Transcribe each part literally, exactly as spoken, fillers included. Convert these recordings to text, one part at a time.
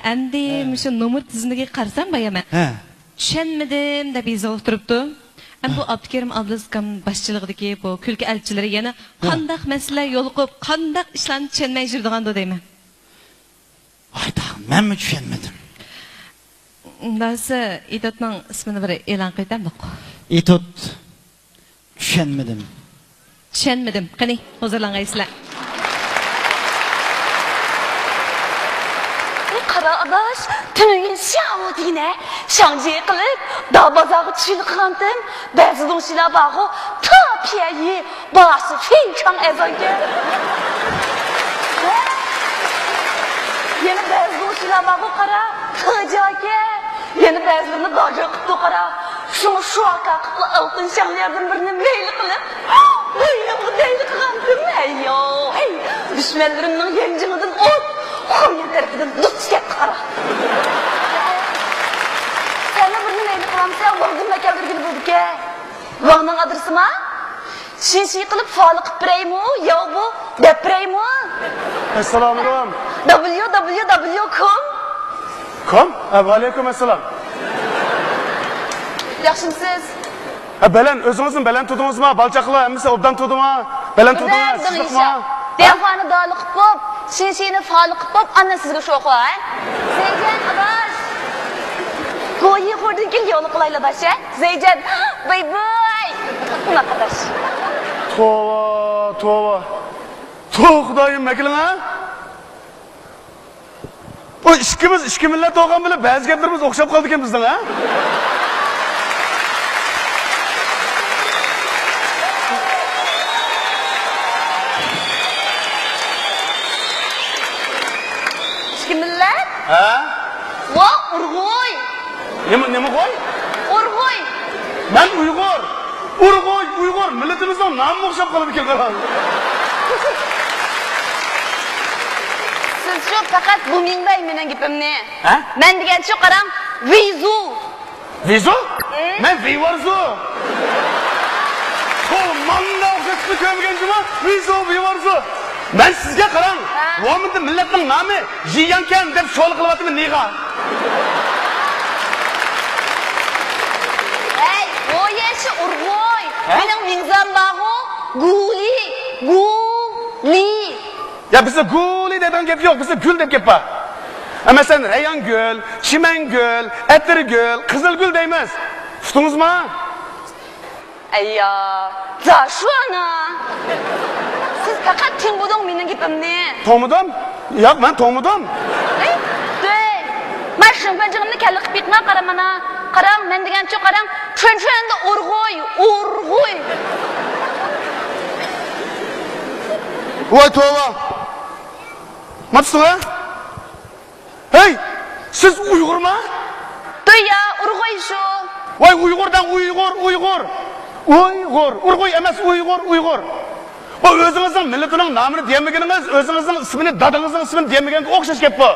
ئەمدى ھە. مۇشۇ نومۇر تىزىملىكىگە قارىسام، بايا مەن ھە. چۈشەنمىدىم دەپ يېزىۋالغىلى تۇرۇپتۇ. ئەمدى بۇ ھە. ئابدۇكېرىم ئابلىز ئاكام باشچىلىقىدىكى بۇ كۈلكە ئەلچىلىرى يەنە ھە. قانداق مەسىلىلەر يولۇقۇپ، قانداق ئىشلارنى چۈشەنمەي يۈرىدىغاندۇ دەيمەن. ۋاي تاغام، مەنمۇ چۈشەنمىدىم. ئۇنداقسا ئېتوتنىڭ ئىسمىنى بىر ئېلان قىلىۋېتەمدۇق؟ ئېتوت چۈشەنمىدىم. چۈشەنمىدىم. قېنى، ھۇزۇرلانغايسىلەر. قارا ئاداش، تۈنۈگۈن شياۋ دېگىنە شاڭجى قىلىپ، داۋ بازارغا چۈشۈپ قالغانتىم. بەزى دۇڭشىلار بارغۇ، تا پيەيى باشى فىنچاڭ ئەزانكەن. يەنە بەزى دۇڭشىلار بارغۇ، قارا، تىجاكەن. يەنە بەزىلىرىنى باجا قىپتۇ، قارا. شۇڭا شۇ ئاكا قىپلا ئالتۇن شاڭلىياردىن بىرنى مەيلى قىلىپ، بۇيرۇمغا دەيلى قىلغانتىم. ھەييو، ھەي، دۈشمەنلىرىمنىڭ يانجىڭىدىن ئوت، خۇميەن تەرىپىدىن دۇچ كەپ، قارا. سەنمۇ بىرنى مەيلى قىلامسەن، ۋاڭدىن مەكەلدۈرگىلى بولىدىكەن. ۋاڭنىڭ ئادرېسىما؟ شىنشى قىلىپ فالى قىپ بېرەيمۇ، ياۋ بۇ دەپ بېرەيمۇ؟ ئەسسالامۇئەلەيكۇم. دابليۇ دابليۇ دابليۇ كوم. كوم؟ ھە، ۋەئەلەيكۇم ئەسسالام. ياخشىمسىز؟ ھە، بەلەن، ئۆزىڭىزمۇ بەلەن تۇردىڭىزما؟ بالا چاقىلار ھەممىسى ئوبدان تۇردىما؟ بەلەن تۇردىڭىز، تۇردۇم، تۇردۇقما؟ دىڭشا. دىڭخانى دالى قىپ بوپ، شىنشىنى فالى قىپ بوپ، ئاندىن سىزگە شوخۇ، ھە؟ زەيجان ئاداش. گويى خوردىن كېيىن يولى قىلايلا داش، ھە؟ زەيجان، باي باي. قۇناق ئاداش. توۋا، توۋا. توۋا خۇدايىم، مەكىلىڭ، ھە؟ بۇ ئىككىمىز ئىككى مىللەت بولغان بىلەن بەزى گەپلىرىمىز ئوخشاپ قالىدىكەن بىزنىڭ، ھە؟ ئىككى مىللەت؟ ھە؟ ۋا ئۇرغۇي! نېمە، نېمە غوي؟ ئۇرغۇي! مەن ئۇيغۇر! ئۇرغۇي، ئۇيغۇر! مىللىتىمىزنىڭ نامىمۇ ئوخشاپ قالىدىكەن، قاراڭ. سىزچۇ پەقەت بۇ مىڭبەي مېنىڭ گېپىمنى. ھە؟ مەن دېگەنچۇ قاراڭ، ۋىزۇ. ۋىزۇ؟ ھە؟ مەن ۋىۋارزۇ. توۋا، ماڭا ئوخشاشنى كۆرمىگەن جۇما، ۋىزۇ، ۋىۋارزۇ. مەن سىزگە قاراڭ، ھە؟ ۋومىندا مىللەتنىڭ نامى يىياڭكەن دەپ سوئال قىلىۋاتىمەن، نېغا؟ ھەي، ۋويەشى ئۇرغۇي. ھە؟ مېنىڭ مىڭزام بارغۇ، گۇلى، گۇلى. يا، بىزدە گۇلى دەيدىغان گەپ يوق، بىزدە گۈل دەپ گەپ بار. ھە، مەسىلەن، رەيھانگۈل، چىمەنگۈل، ئەتىرگۈل، قىزىلگۈل دەيمىز. ئۇقتىڭىزما؟ ئەييا، زاشۇ ئانا! سىز پەقەت تىڭبۇدۇڭ مېنىڭ گېپىمنى. توڭمىدىم؟ ياق، مەن توڭمىدىم. ئەي، دەي. مەن شىڭفېنجىڭىمنى كەللە قىپ بېقىڭا قارا مانا. قاراڭ، مەن دېگەنچۇ قاراڭ، چۈەنچۈەندە ئۇرغۇي، ئۇرغۇي. ۋاي توۋا. ماپسىڭە؟ ھەي، سىز ئۇيغۇرما؟ دۇيا، ئۇرغۇي شۇ. ۋاي، ئۇيغۇر دەڭ، ئۇيغۇر، ئۇيغۇر. ئۇيغۇر، ئۇرغۇي ئەمەس، ئۇيغۇر، ئۇيغۇر. بۇ ئۆزىڭىزنىڭ مىللىتىنىڭ نامىنى دېيەلمىگىنىڭىز، ئۆزىڭىزنىڭ ئىسمىنى، دادىڭىزنىڭ ئىسمىنى دېيەلمىگەنگە ئوخشاش گەپ بۇ.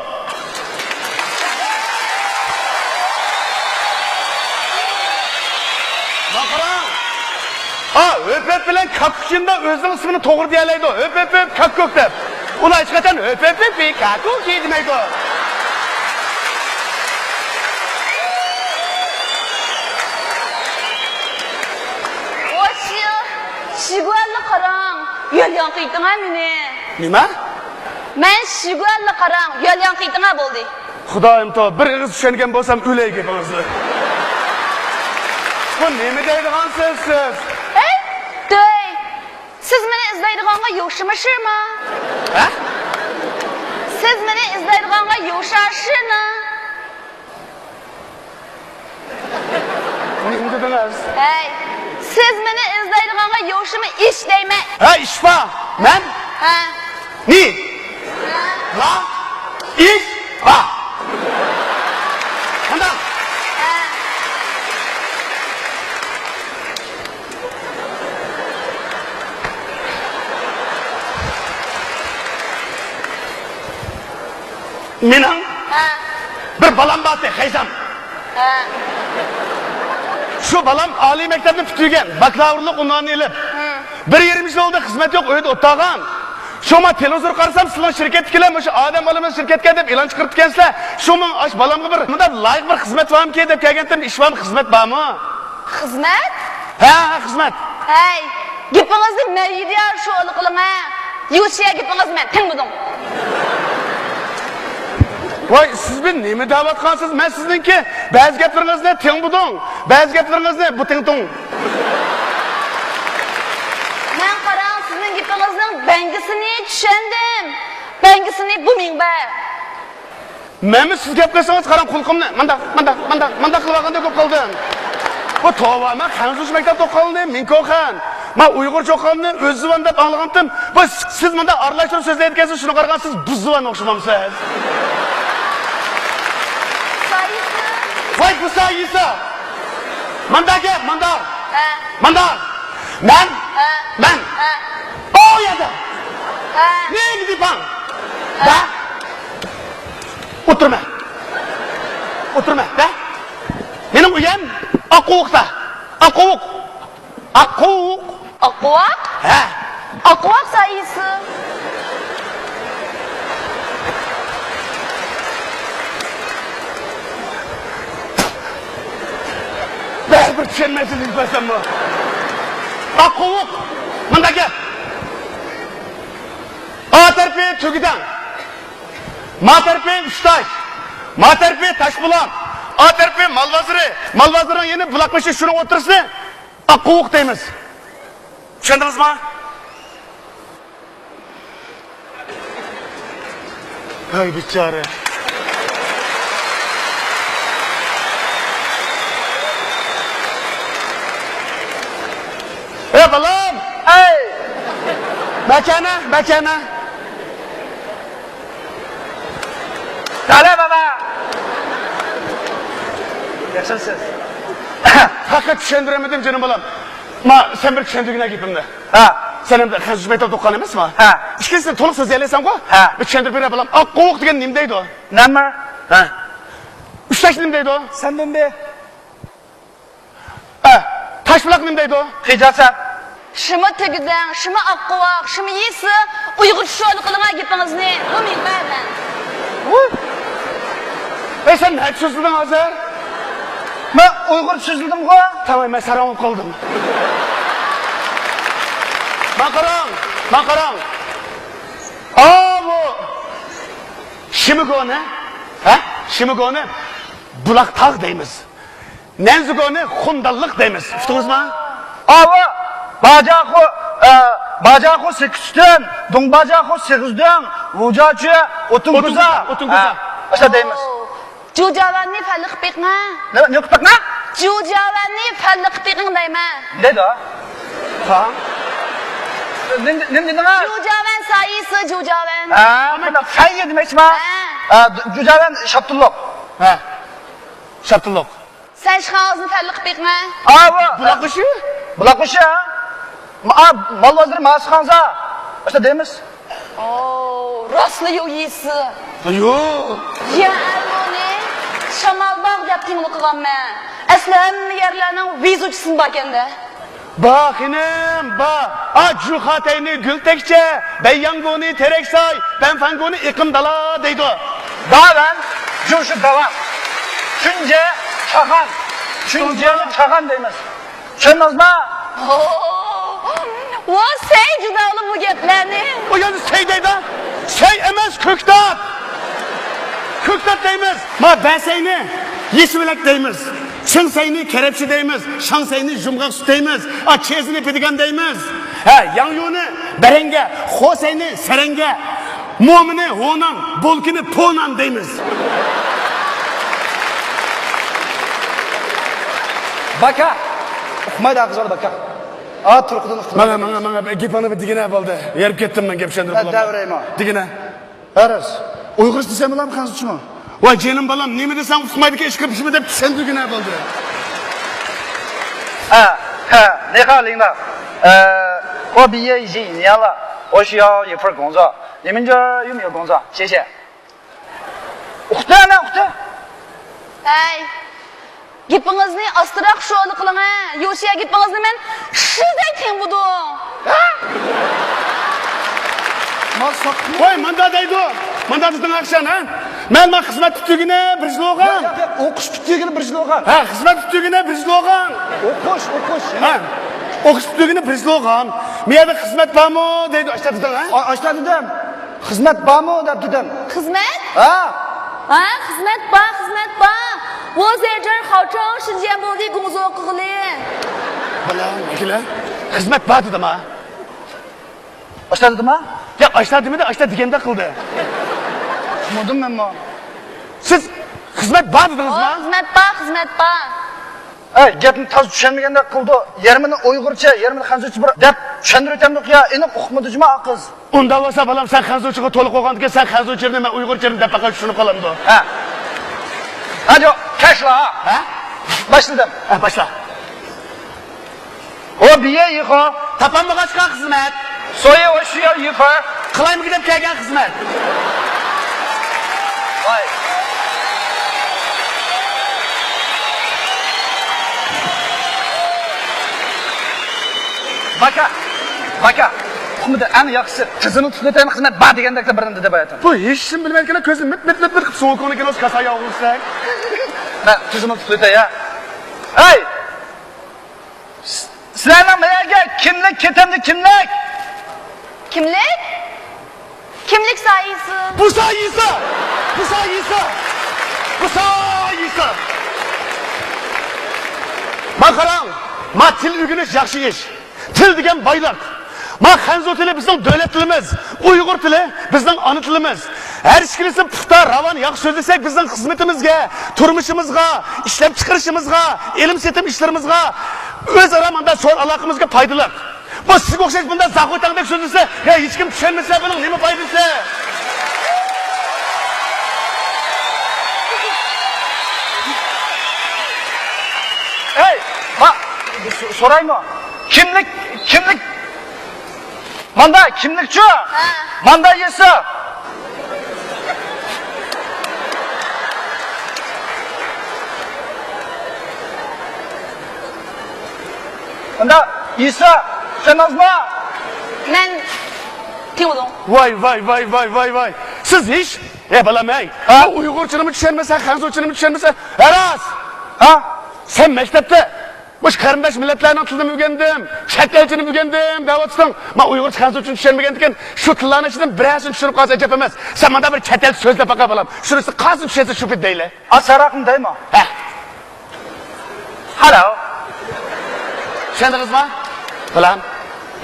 مانا قاراڭ. ھا، ھۆپۆپ بىلەن كاكۇك جىمدا ئۆزىنىڭ ئىسمىنى توغرا دېيەلەيدۇ. ھۆپۆپ، ھۆپ، كاكۇك دەپ. ئۇلار ھېچقاچان ھۆپۆپ، ھۆپ، كاكۇك دېمەيدۇ. ۋاي، شىگۇەنلا قاراڭ، يۆل ياڭقىيتىڭە مېنى. نېمە؟ مەن شىگۇەنلا قاراڭ، يۆل ياڭقىيتىڭە بولدى. خۇدايىم توۋا، بىر ئېغىز چۈشەنگەن بولسام ئۆلەي گېپىڭىزنى. بۇ نېمە دەيدىغان سۆز سىز؟ ھەي، دۆي! سىز مېنى ئىزدەيدىغانغا يوشىما شىرما؟ ھە؟ سىز مېنى ئىزدەيدىغانغا يوشا شىرنا؟ نېمە دېدىڭىز؟ ھەي، سىز مېنى ئىزدەيدىغانغا يوشىما ئىش دەيمەن. ھە، ئىش بار. مەن؟ ھە. نى؟ لا؟ ئىش بار. قانداق؟ ھە. مېنىڭ ھە. بىر بالام بارتى، خەيزام. ھە. شۇ بالام ئالىي مەكتەپنى پۈتتۈرگەن، باكلاۋۇرلۇق ئۇنۋانىنى ئېلىپ. ھە. بىر يېرىم يىل بولدى، خىزمەت يوق، ئۆيدە ئولتۇرغان. شۇڭا تېلېۋىزور قارىسام، سىلەرنىڭ شىركەتتىكىلەر مۇشۇ ئادەم بالىمىز شىركەتكە دەپ ئېلان چىقىرىپتىكەنسىلەر. شۇ ماڭا ئاشۇ بالامغا بىر مۇنداق لايىق بىر خىزمەت بارمىكىن دەپ كەلگەنتىم. ئىش بارمۇ، خىزمەت بارمۇ؟ خىزمەت؟ ھە، ھە، خىزمەت. ھەي، گېپىڭىزنى مەيدىيا شولا قىلىڭ ھە. يۇشيا گېپىڭىزنى مەن تىڭمىدىڭ. ۋاي، سىز بىر نېمە دەۋاتقانسىز؟ مەن سىزنىڭكى بەزى گەپلىرىڭىزنى تىڭبۇدۇڭ، بەزى گەپلىرىڭىزنى بۇتىڭتۇڭ. مەن قاراڭ، سىزنىڭ گېپىڭىزنىڭ بەڭگىسىنى چۈشەندىم. بەڭگىسىنى بۇ مىڭبەر. مەنمۇ سىز گەپ قىلسىڭىز، قاراڭ، قۇلىقىمنى مانداق، مانداق، مانداق، مانداق قىلىۋالغاندەك بولۇپ قالدىم. بۇ توۋا، مەن خەنزۇچە مەكتەپتە ئوقۇغانلىقىم، مىڭكوخەن. مەن ئۇيغۇرچە ئوقۇغاننى ئۆززۇۋان دەپ ئاڭلىغانتىم. بۇ سىز مۇنداق ئارىلاشتۇرۇپ سۆزلەيدىكەنسىز، شۇنى قارىغان سىز بۇززۇۋان ئوخشىمامسىز؟ سايىسى. ۋاي، بۇ سايىسى. مانداق گەپ، مانداق. ھە. مانداق. مەن. ھە. مەن. ھە. ئۇ يەردە. ھە. نېمە دېپاڭ؟ ھە. ھە. ئولتۇرما. ئولتۇرما، ھە؟ مېنىڭ ئۆيۈم ئاققۇۋۇقتا. ئاققۇۋۇق. ئاققۇۋۇق. ئاققۇۋاق؟ ھە. ئاققۇۋاق سايىسى. بەرىبىر چۈشەنمەيسىز، نېمە قىلساممۇ. ئاققۇۋۇق. مۇنداق گەپ. ئا تەرىپى تۈگىدەڭ. ما تەرىپى ئۈچتاش، ما تەرىپى تاشبۇلاق، ئا تەرىپى مال بازىرى، مال بازىرىنىڭ يېنى بۇلاق بېشى، شۇنىڭ ئوتتۇرىسىنى ئاققۇۋۇق دەيمىز. چۈشەندىڭىزما؟ ھەي بىچارە. ئەي بالام! ئەي! مەكەنە، مەكەنە. دالا بابا! ياخشىمسىز؟ پەقەت چۈشەندۈرەلمىدىم جېنىم بالام. ما، سەن بىر چۈشەندۈرگىنە گېپىمنى. ھە. سەن ئەمدى خەنزۇچە مەكتەپتە ئوقۇغان ئەمەسما؟ ھە. ئىككىنچىسى تولۇق سۆزلىيەلەيسەنغۇ؟ ھە. بىر چۈشەندۈرۈپ بېرە بالام. ئاققۇۋۇق دېگەن نېمە دەيدۇ؟ نېمە؟ ھە. ئۈچتاش نېمە دەيدۇ؟ سەندىن بى. ئە، تاشبۇلاق نېمە دەيدۇ؟ خىجاسەن. شىما تۈگىدەڭ، شىما ئاققۇۋاق، شىما يېسى ئۇيغۇرچە شولا قىلىڭا گېپىڭىزنى. بۇ مىڭبەر مەن. ۋۇ! ئەي، سەن نەچچە سۆزلىدىڭ ھازىر؟ مەن ئۇيغۇرچە سۆزلىدىمغۇ. تامام، مەن ساراڭ بولۇپ قالدىم. ماڭا قاراڭ، ماڭا قاراڭ. ئاۋۇ شىمىگونى، ھە؟ شىمىگونى بۇلاق تاغ دەيمىز. نەنزىگونى خۇندانلىق دەيمىز. ئۇقتىڭىزما؟ ئاۋۇ باجاخۇ، ئە، باجاخۇ سېكىز تۈن، دۇڭباجاخۇ سېغىز دۈڭ، ۋۇجاچۈ ئوتۇن كوزا. ئوتۇن كوزا، ئوتۇن كوزا. ھە، ئاشۇنداق دەيمىز. جۇجاۋەننى فەنلىق پېقىڭە. نېمە، نېمە قىلىپ پېقىڭە؟ جۇجاۋەننى فەنلىق پېقىڭ دەيمەن. نېمە دەيدۇ؟ ھا؟ نېمە، نېمە دېدىڭە؟ جۇجاۋەن سايىسى، جۇجاۋەن. ھە، مانا فەن دېمەكچىما؟ ھە. ھە، جۇجاۋەن شاپتۇللۇق. ھە. شاپتۇللۇق. سەن ئىشخانىڭىزنى فەنلىك قىلىپ بېقىڭە. ئاۋۇ. بۇلاق بېشى؟ بۇلاق بېشى، ھە؟ ما-، مال بازىرى ماسخانزا. ئاشۇنداق دەيمىز. ئو، راستلا يو يېسى. يو. يا ئەلمۇنى شامالباغ دەپ تىڭلىقىغانمەن. ئەسلى ھەممە يەرلەرنىڭ ۋېزۇچىسىمۇ باركەندە. با خېنىم، با. ئا، جۇخاتەينى گۈل تەكچە، بەيياڭگۇنى تېرەك ساي، بەنفەنگۇنى ئېقىن دالا دەيدۇ. داۋەن، جۇشۇ داۋان. چۈنجە، چاغان. چۈنجەنى چاغان دەيمىز. چۈشەندىڭىزما؟ ۋا سەي جۇدالا بۇ گەپلەرنى. ئۇ يەردە سەي دەيدۇ. سەي ئەمەس، كۆكتات. كۆكتات دەيمىز. ما بەسەينى يېسىۋىلەك دەيمىز. چىڭسەينى كەرەپچە دەيمىز، شاڭسەينى يۇمغاق سۈت دەيمىز، ئا، چېزىنى پېدىگان دەيمىز. ھە، ياڭيۇنى بەرەڭگە، خوسەينى سەرەڭگە، مومىنى ھوناڭ، بولكىنى پونان دەيمىز. باكا! ئۇقمايدۇ ھە قىزلار باكا. ئا، تۇرقىدىن ئۇقمايدۇ. ماڭا، ماڭا، ماڭا، گېپىڭنى بىر دېگىنە بولدى. ھېرىپ كەتتىم مەن گەپ چۈشەندۈرۈپ. دەۋرەيمۇ. دېگىنە. ھەرىس. ئۇيغۇرچە دېسەم بولامدۇ، خەنزۇچىمۇ؟ ۋاي جېنىم بالام، نېمە دېسەڭ ئۇقمايدىكەن، ئىشقىلىپ شۇنى دەپ چۈشەندۈرگىنە بولدى. ھە، ھە، نېخا لىڭدا. ئە، ئو بىيې يىجى نيالا، ئوشياۋ يېفېر گوڭزا، نېمىنجا يۇم يو گوڭزا، شېشە. ئۇقتى، ئەنە ئۇقتى. ھەي. گېپىڭىزنى ئاستىراق شولا قىلىڭە. يوشىيا گېپىڭىزنى مەن شىزەي تىڭبۇدۇڭ. ھە؟ مال ساتقىنى. ۋاي، مۇندا دەيدۇ. مۇندا دېدىڭ ئاخشام، ھە؟ مەن، مەن خىزمەت پۈتتۈرگىنى بىر يىل بولغان. ياق، ياق، ياق، ئوقۇش پۈتتۈرگىنى بىر يىل بولغان. ھە، خىزمەت پۈتتۈرگىنى بىر يىل بولغان. ئوقۇش، ئوقۇش. ھە، ئوقۇش پۈتتۈرگىنى بىر يىل بولغان. مۇ يەردە خىزمەت بارمۇ دەيدۇ، ئاشتا دېدىڭ، ھە؟ ئا-، ئاشتا دېدىم. خىزمەت بارمۇ دەپ دېدىم. خىزمەت؟ ھە. ھە، خىزمەت بار، خىزمەت بار. 我在这儿好找时间不的工作 قىلغىلى. بالام، ئەكېلە. خىزمەت بار دېدىم، ھە. ئاشتا دېدىما؟ ياق، ئاشتا دېمىدى، ئاشتا دېگەندەك قىلدى. چۈشەنمىدىم مەنمۇ. سىز خىزمەت بار دېدىڭىزما؟ خىزمەت بار، خىزمەت بار. ئەي، گەپنى تازا چۈشەنمىگەندەك قىلدى. يېرىمىنى ئۇيغۇرچە، يېرىمىنى خەنزۇچە بىر دەپ چۈشەندۈرۈۋېتەمدۇق يا، ئېنىق ئۇقمىدى جۇما قىز. ئۇنداق بولسا، بالام، سەن خەنزۇچىغا تولۇق بولغاندىكىن، سەن خەنزۇچىنى، مەن ئۇيغۇرچىنى دەپ باقاي، چۈشىنىپ قالامدۇ؟ ھە. ھە، ياق، كەچلا. ھە؟ باشلىدىم. ھە، باشلا. ئۇ بىيە يىخو. تاپالمىغاچقا خىزمەت. سويى ئۇ شۇيا يىفا. قىلايمىكى دەپ كەلگەن خىزمەت. ۋاي. باكا، باكا. ئۇقمىدى، ئەڭ ياخشىسى تىزىملىق تۇتۇۋېتەيمەن، خىزمەت بار دېگەندەكلا بىرنى دېدى باياتىن. بۇ ھېچنېمە بىلمەيدىكەن، كۆزىنى مىت مىت مىت مىت قىلىپ سوڭۇقۇڭنى كىنوسى كاسا ياغۇرسەك. مەن تىزىملىق تۇتۇۋېتەي يا. ھەي! سىلەرنىڭ مەيەرگە كىملىك كېتەمدۇ، كىملىك؟ كىملىك؟ كىملىك سايىسى؟ بۇ سايىسى! بۇ سايىسى! بۇ سايىسى! ما قاراڭ، ما تىل ئۆگىنىش ياخشى ئىش. تىل دېگەن بايلىق. ما خەنزۇ تىلى بىزنىڭ دۆلەت تىلىمىز، ئۇيغۇر تىلى بىزنىڭ ئانا تىلىمىز. ھەر ئىككىلىسى پۇختا، راۋان، ياخشى سۆزلىسەك، بىزنىڭ خىزمىتىمىزگە، تۇرمۇشىمىزغا، ئىشلەپچىقىرىشىمىزغا، ئېلىم-سېتىم ئىشلىرىمىزغا، ئۆزئارا مۇنداق سودا ئالاقىمىزغا پايدىلىق. بۇ سىزگە ئوخشاش بۇنداق زاخۇتاڭدەك سۆزلىسە، يا ھېچكىم چۈشەنمىسە، بۇنىڭ نېمە پايدىسى؟ ئەي، ما، سو-، سورايمۇ؟ كىملىك، كىملىك؟ ماندا كىملىكچۇ؟ ھە. ماندا يېسا. ماندا يېسا. چۈشەندىڭىزمۇ؟ مەن تىڭلىدىڭ. ۋاي، ۋاي، ۋاي، ۋاي، ۋاي، ۋاي. سىز ھېچ، ئە بالام، ئەي. ھە؟ ئۇيغۇرچىنىمۇ چۈشەنمىسەڭ، خەنزۇچىنىمۇ چۈشەنمىسەڭ. ھە راست. ھە؟ سەن مەكتەپتە مۇشۇ قېرىنداش مىللەتلەرنىڭ تىلىنى ئۆگەندىم، چەت ئەلچىنى ئۆگەندىم دەۋاتىسەن. مەن ئۇيغۇرچە، خەنزۇچىنى چۈشەنمىگەندىكىن، شۇ تىللارنىڭ ئىچىدىن بىرەرسىنى چۈشىنىپ قالسا ئەجەب ئەمەس. سەن مانا بىر چەت ئەلچە سۆزلەپ باقە بالام. شۇنىسى قالسۇن، چۈشەنسە شۇ پېتى دەيلى. ئا، ساراقنى دەيمۇ؟ ھە. ھالو. چۈشەندىڭىزما؟ بالام.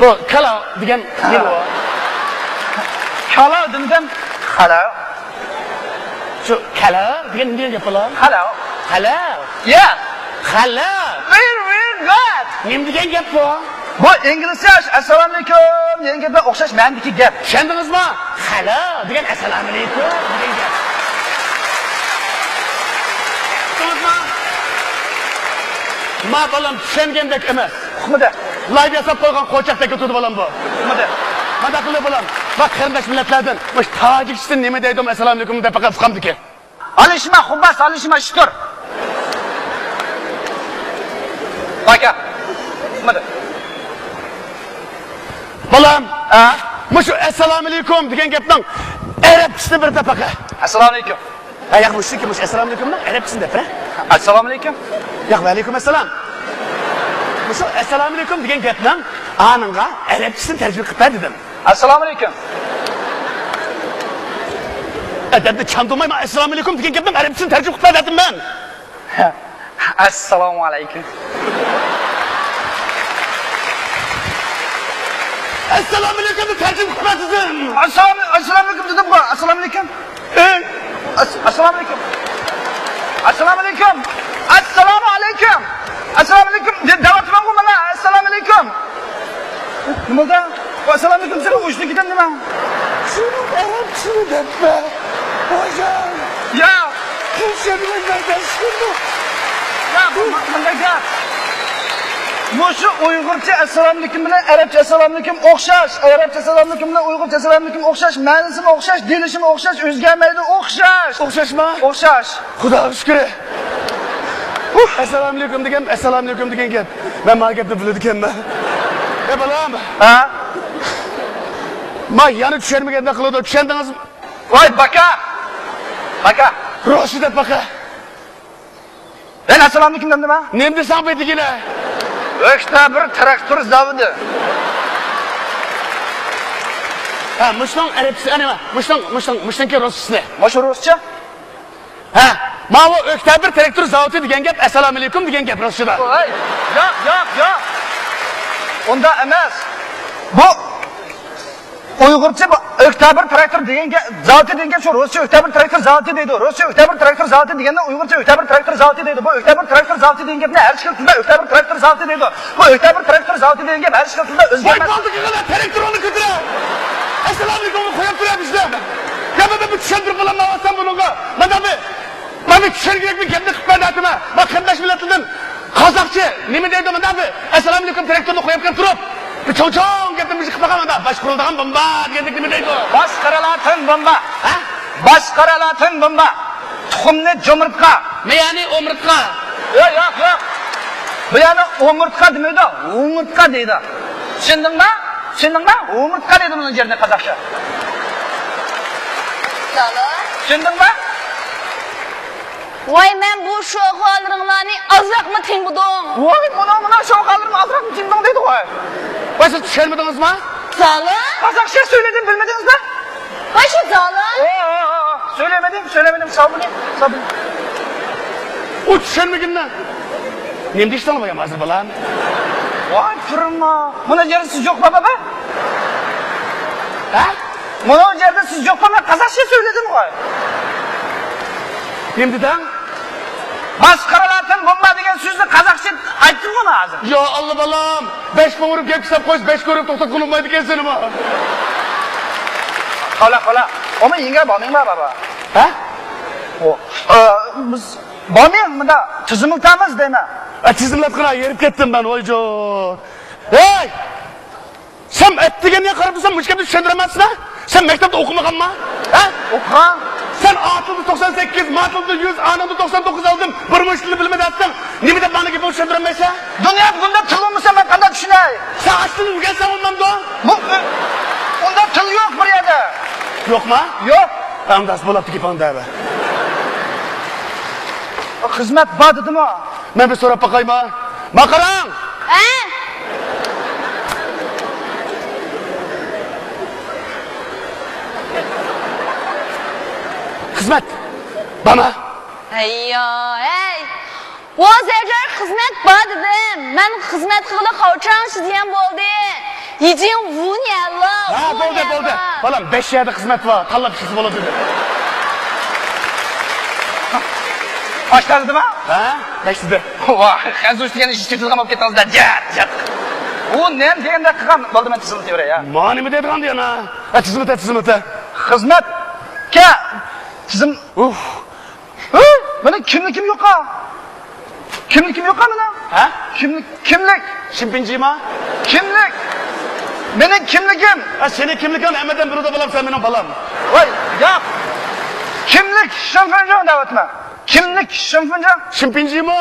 بۇ كالا دېگەن نېمە ئۇ؟ كالا دېمىدىم. خالا. شۇ كالا دېگەن نېمە دېگەن گەپ بالا؟ خالا. خالا؟ يا. خالا. Very, very good. نېمە دېگەن گەپ بۇ؟ بۇ ئىنگلىزچە ئەسسالامۇئەلەيكۇم دېگەن گەپكە ئوخشاش مەنىدىكى گەپ. چۈشەندىڭىزما؟ خالا دېگەن ئەسسالامۇئەلەيكۇم دېگەن گەپ. چۈشەندىڭىزما؟ ما بالام چۈشەنگەندەك ئەمەس. ئۇقمىدى. لايدا ياساپ قويغان قوچاقتەك تۇرىدۇ بالام بۇ. ئۇقمىدى. مانداق قىلدى بالام. بۇ قېرىنداش مىللەتلەردىن مۇشۇ تاجىكچىسى نېمە دەيدۇ ئەسسالامۇئەلەيكۇم دەپ باققان ئۇقامدىكى. ئالىشما خۇباس، ئالىشما شۇتۇر. باكا. ئۇقمىدى. بالام. ھە؟ مۇشۇ ئەسسالامۇئەلەيكۇم دېگەن گەپنىڭ ئەرەبچىسىنى بىر دەپ باقە. ئەسسالامۇئەلەيكۇم. ھە، ياق، مۇشۇكى، مۇشۇ ئەسسالامۇئەلەيكۇمنىڭ ئەرەبچىسىنى دەپ بەر. ئەسسالامۇئەلەيكۇم. ياق، ۋەئەلەيكۇم ئەسسالام. مۇشۇ ئەسسالامۇئەلەيكۇم دېگەن گەپنىڭ ئانىڭغا ئەرەبچىسىنى تەرجىمە قىلىپ بەر دېدىم. ئەسسالامۇئەلەيكۇم. ئەدەپنى چاندۇرماي، مانا ئەسسالامۇئەلەيكۇم دېگەن گەپنىڭ ئەرەبچىسىنى تەرجىمە قىلىپ بەر دېدىم مەن. ئەسسالامۇئەلەيكۇم. ئەسسالامۇئەلەيكۇمنى تەرجىمە قىلىپ بەر دېدىم. ئەسسالام-، ئەسسالامۇئەلەيكۇم دېدىمغۇ. ئەسسالامۇئەلەيكۇم. ئەس-، ئەسسالامۇئەلەيكۇم. ئەسسالامۇئەلەيكۇم. ئەسسالامۇئەلەيكۇم. ئەسسالامۇئەلەيكۇم دە-، دەۋاتىمەنغۇ مانا. ئەسسالامۇئەلەيكۇم. نېمە بولدى؟ ئەسسالامۇئەلەيكۇم، سەن ئۇچتىن كېتەمدىمەن؟ شۇنىڭ ئەرەبچىسىنى دەپمە. ھوجام. يا. تىركچە بىلەن بەرداشلىق قىلدۇق. يا، بۇ، بۇ، بۇنداق گەپ. مۇشۇ ئۇيغۇرچە ئەسسالامۇئەلەيكۇم بىلەن ئەرەبچە ئەسسالامۇئەلەيكۇم ئوخشاش. ئەرەبچە ئەسسالامۇئەلەيكۇم بىلەن ئۇيغۇرچە ئەسسالامۇئەلەيكۇم ئوخشاش. مەنىسىمۇ ئوخشاش، دېيىلىشىمۇ ئوخشاش، ئۆزگەرمەيدۇ، ئوخشاش. ئوخشاشما؟ ئوخشاش. خۇداغا شۈكرى. ئۇھ، ئەسسالامۇئەلەيكۇم دېگەن، ئەسسالامۇئەلەيكۇم دېگەن گەپ. مەن مانا گەپنى بىلىدىكەنمەن. ئەي بالام. ھە؟ ما يەنە چۈشەنمىگەندەك قىلىدۇ، چۈشەندىڭىزمۇ؟ ۋاي باكا! باكا! روسچە دەپ باقە. مەن ئەسسالامۇئەلەيكۇم دېدىم ھە؟ نېمە دېسەڭ بېتىگىنە؟ ئۆكتەبىر تىراكتور زاۋۇتى. ھە، مۇشۇنىڭ ئەرەبچىسى، ئەنە، مۇشۇنىڭ، مۇشۇنىڭ، مۇشۇنىڭكى روسچىسى. مۇشۇ روسچە؟ ھە، ماۋۇ ئۆكتەبىر تىراكتور زاۋۇتى دېگەن گەپ ئەسسالامۇئەلەيكۇم دېگەن گەپ روسچىدا. ۋاي، ياق، ياق، ياق. ئۇنداق ئەمەس. بۇ ئۇيغۇرچە بۇ ئۆكتەبىر تىراكتور دېگەن گە-، زاۋۇتى دېگەن گەپ شۇ، رۇسچە ئۆكتەبىر تىراكتور زاۋۇتى دەيدۇ. رۇسچە ئۆكتەبىر تىراكتور زاۋۇتى دېگەننى ئۇيغۇرچە ئۆكتەبىر تىراكتور زاۋۇتى دەيدۇ. بۇ ئۆكتەبىر تىراكتور زاۋۇتى دېگەن گەپنى ھەر ئىككىلا تىلدا ئۆكتەبىر تىراكتور زاۋۇتى دەيدۇ. بۇ ئۆكتەبىر تىراكتور زاۋۇتى دېگەن گەپ ھەر ئىككىلا تىلدا ئۆزگەرمەس. ۋاي، بولدى، كېلىڭلار، تىراكتورنى كۆتۈرە. ئەسسالامۇئەلەيكۇمنى قويۇپ تۇرۇپ ئىشلەپ. يا، مەن بىر چۈشەندۈرۈپ بولامدۇ ئاۋاتسام بۇنىڭغا. مانا بىر، مانا بىر چۈشەنگۈلۈك بىر گەپنى قىلىپ بەردى ئاتىما. مانا قېرىنداش مىللەتلەردىن قازاقچە نېمە دەيدۇ مانا بىر ئەسسالامۇئەلەيكۇم تىراكتورنى قويۇپ كەپ تۇرۇپ. بىر چوڭ چوڭ گەپنى بىر قىلىپ باقامەن مانا. باشقۇرۇلىدىغان بومبا دېگەندەك نېمە دەيدۇ؟ باشقۇرۇلاتىن بومبا. ھە؟ باشقۇرۇلاتىن بومبا. تۇخۇمنى جۇمۇرتقا. مەيەنى ئومۇرتقا. ياق، ياق، ياق. بۇ يەردە ئومۇرتقا دېمەيدۇ، ئومۇرتقا دەيدۇ. چۈشەندىڭما؟ چۈشەندىڭما؟ ئومۇرتقا دەيدۇ بۇنىڭ يېرىنى قازاقچە. چۈشەندىڭما؟ ۋاي، مەن بۇ شوخالىرىڭلارنى ئازراقمۇ تىڭبۇدۇڭ؟ ۋاي، مانا، مانا شوخالىرىمنى ئازراقمۇ تىڭبۇدۇڭ دەيدۇ ۋاي. ۋاي، سىز چۈشەنمىدىڭىزما؟ زالا؟ قازاقچە سۆزلىدىم، بىلمىدىڭىزما؟ ۋاي، شۇ زالا؟ ئو، ئو، ئو، ئو. سۆزلىمىدىم، سۆزلىمىدىم، ساۋ بولۇڭ، ساۋ بولۇڭ. ئۇ چۈشەنمىگىننى. نېمە دېيىشتىڭلار ھازىر بالام؟ ۋاي، پىرىما. مانا يەردە سىز يوق بابا. ھە؟ مانا يەردە سىز يوق بابا، قازاقچە سۆزلىدىم غوي. نېمە دېدىڭ؟ باشقۇرۇلاتىن بومبا دېگەن سۆزنى قازاقچە ئېيتتىم غوي ھازىر. يا ئاللا بالام، بەش قوڭۇرۇپ گەپ قىساپ قويسا، بەش كۆرۈپ توختاتقىلى بولمايدىكەن سېنىمۇ. خالا، خالا. ئۇمۇ يېڭى بامىڭ بار بابا. ھە؟ ئو، ئە، بىز بامىڭ مۇندا تىزىملىتىمىز دەيمەن. ئە، تىزىملاتقىنا، ھېرىپ كەتتىم مەن، ۋايجان. ھەي! سەن ئەتىگەننى قاراپ تۇرسام، مۇشۇ گەپنى چۈشەندۈرەلمەيسەن-ھە؟ سەن مەكتەپتە ئوقۇمىغانما؟ ھە؟ ئوقۇغان. سەن ئا تىلدا توقسان سەككىز، ما تىلدا يۈز، ئانىڭدا توقسان توققۇز ئالدىم، بىر مۇشۇ تىلنى بىلمىدىم دەتتىڭ. نېمە دەپ ماڭا گېپىڭنى چۈشەندۈرەلمەيسەن؟ دۇنيا بۇنداق تىل بولمىسا، مەن قانداق چۈشىنەي؟ سەن ئاشۇ تىلنى ئۆگەنسەڭ بولمامدۇ؟ بۇ، ئۇنداق تىل يوق بىر يەردە. يوقما؟ يوق. ئەمدى بولاپتۇ گېپىڭ دەۋە. خىزمەت بار دېدىمۇ؟ مەن بىر سوراپ باقايما؟ ما قاراڭ! ھە؟ خىزمەت بارما؟ ھەييا، ھەي! ۋاز ئەگەر خىزمەت بار دېدىم. مەن خىزمەت قىلغىلى خاۋچاڭ شىزيەن بولدى. يىجىڭ ۋۇنيەنلا، ھە، بولدى، بولدى. بالام، بەش يەردە خىزمەت بار. تاللاپ ئىشلىسە بولىدۇ دېدى. ئاشتا دېدىما؟ ھە، بەش دېدى. ۋاھ، خەنزۇچە دېگەن ئىش چېتىلغان بولۇپ كېتىڭىزدە. جات، جات. ئۇ نېمە دېگەندەك قىلغان؟ بولدى، مەن تىزىملىتىۋېرەي، يا. ما نېمە دەيدىغان دېگەن، ھە؟ ھە، تىزىملىتە، تىزىملىتە. خىزمەتكە تىزىم. ئۇھ. ھە؟ مېنىڭ كىملىكىم يوقا. كىملىكىم يوقا مېنىڭ. ھە؟ كىملىك، كىملىك. شىنپىنجىما؟ كىملىك. مېنىڭ كىملىكىم. ھە، سېنىڭ كىملىكىڭنى ھەممىدىن بىلىدۇ بالام، سەن مېنىڭ بالام. ۋاي، ياق. كىملىك شىنپىنجىڭ دەۋاتىمەن. كىملىك شىنپىنجىڭ؟ شىنپىنجىما؟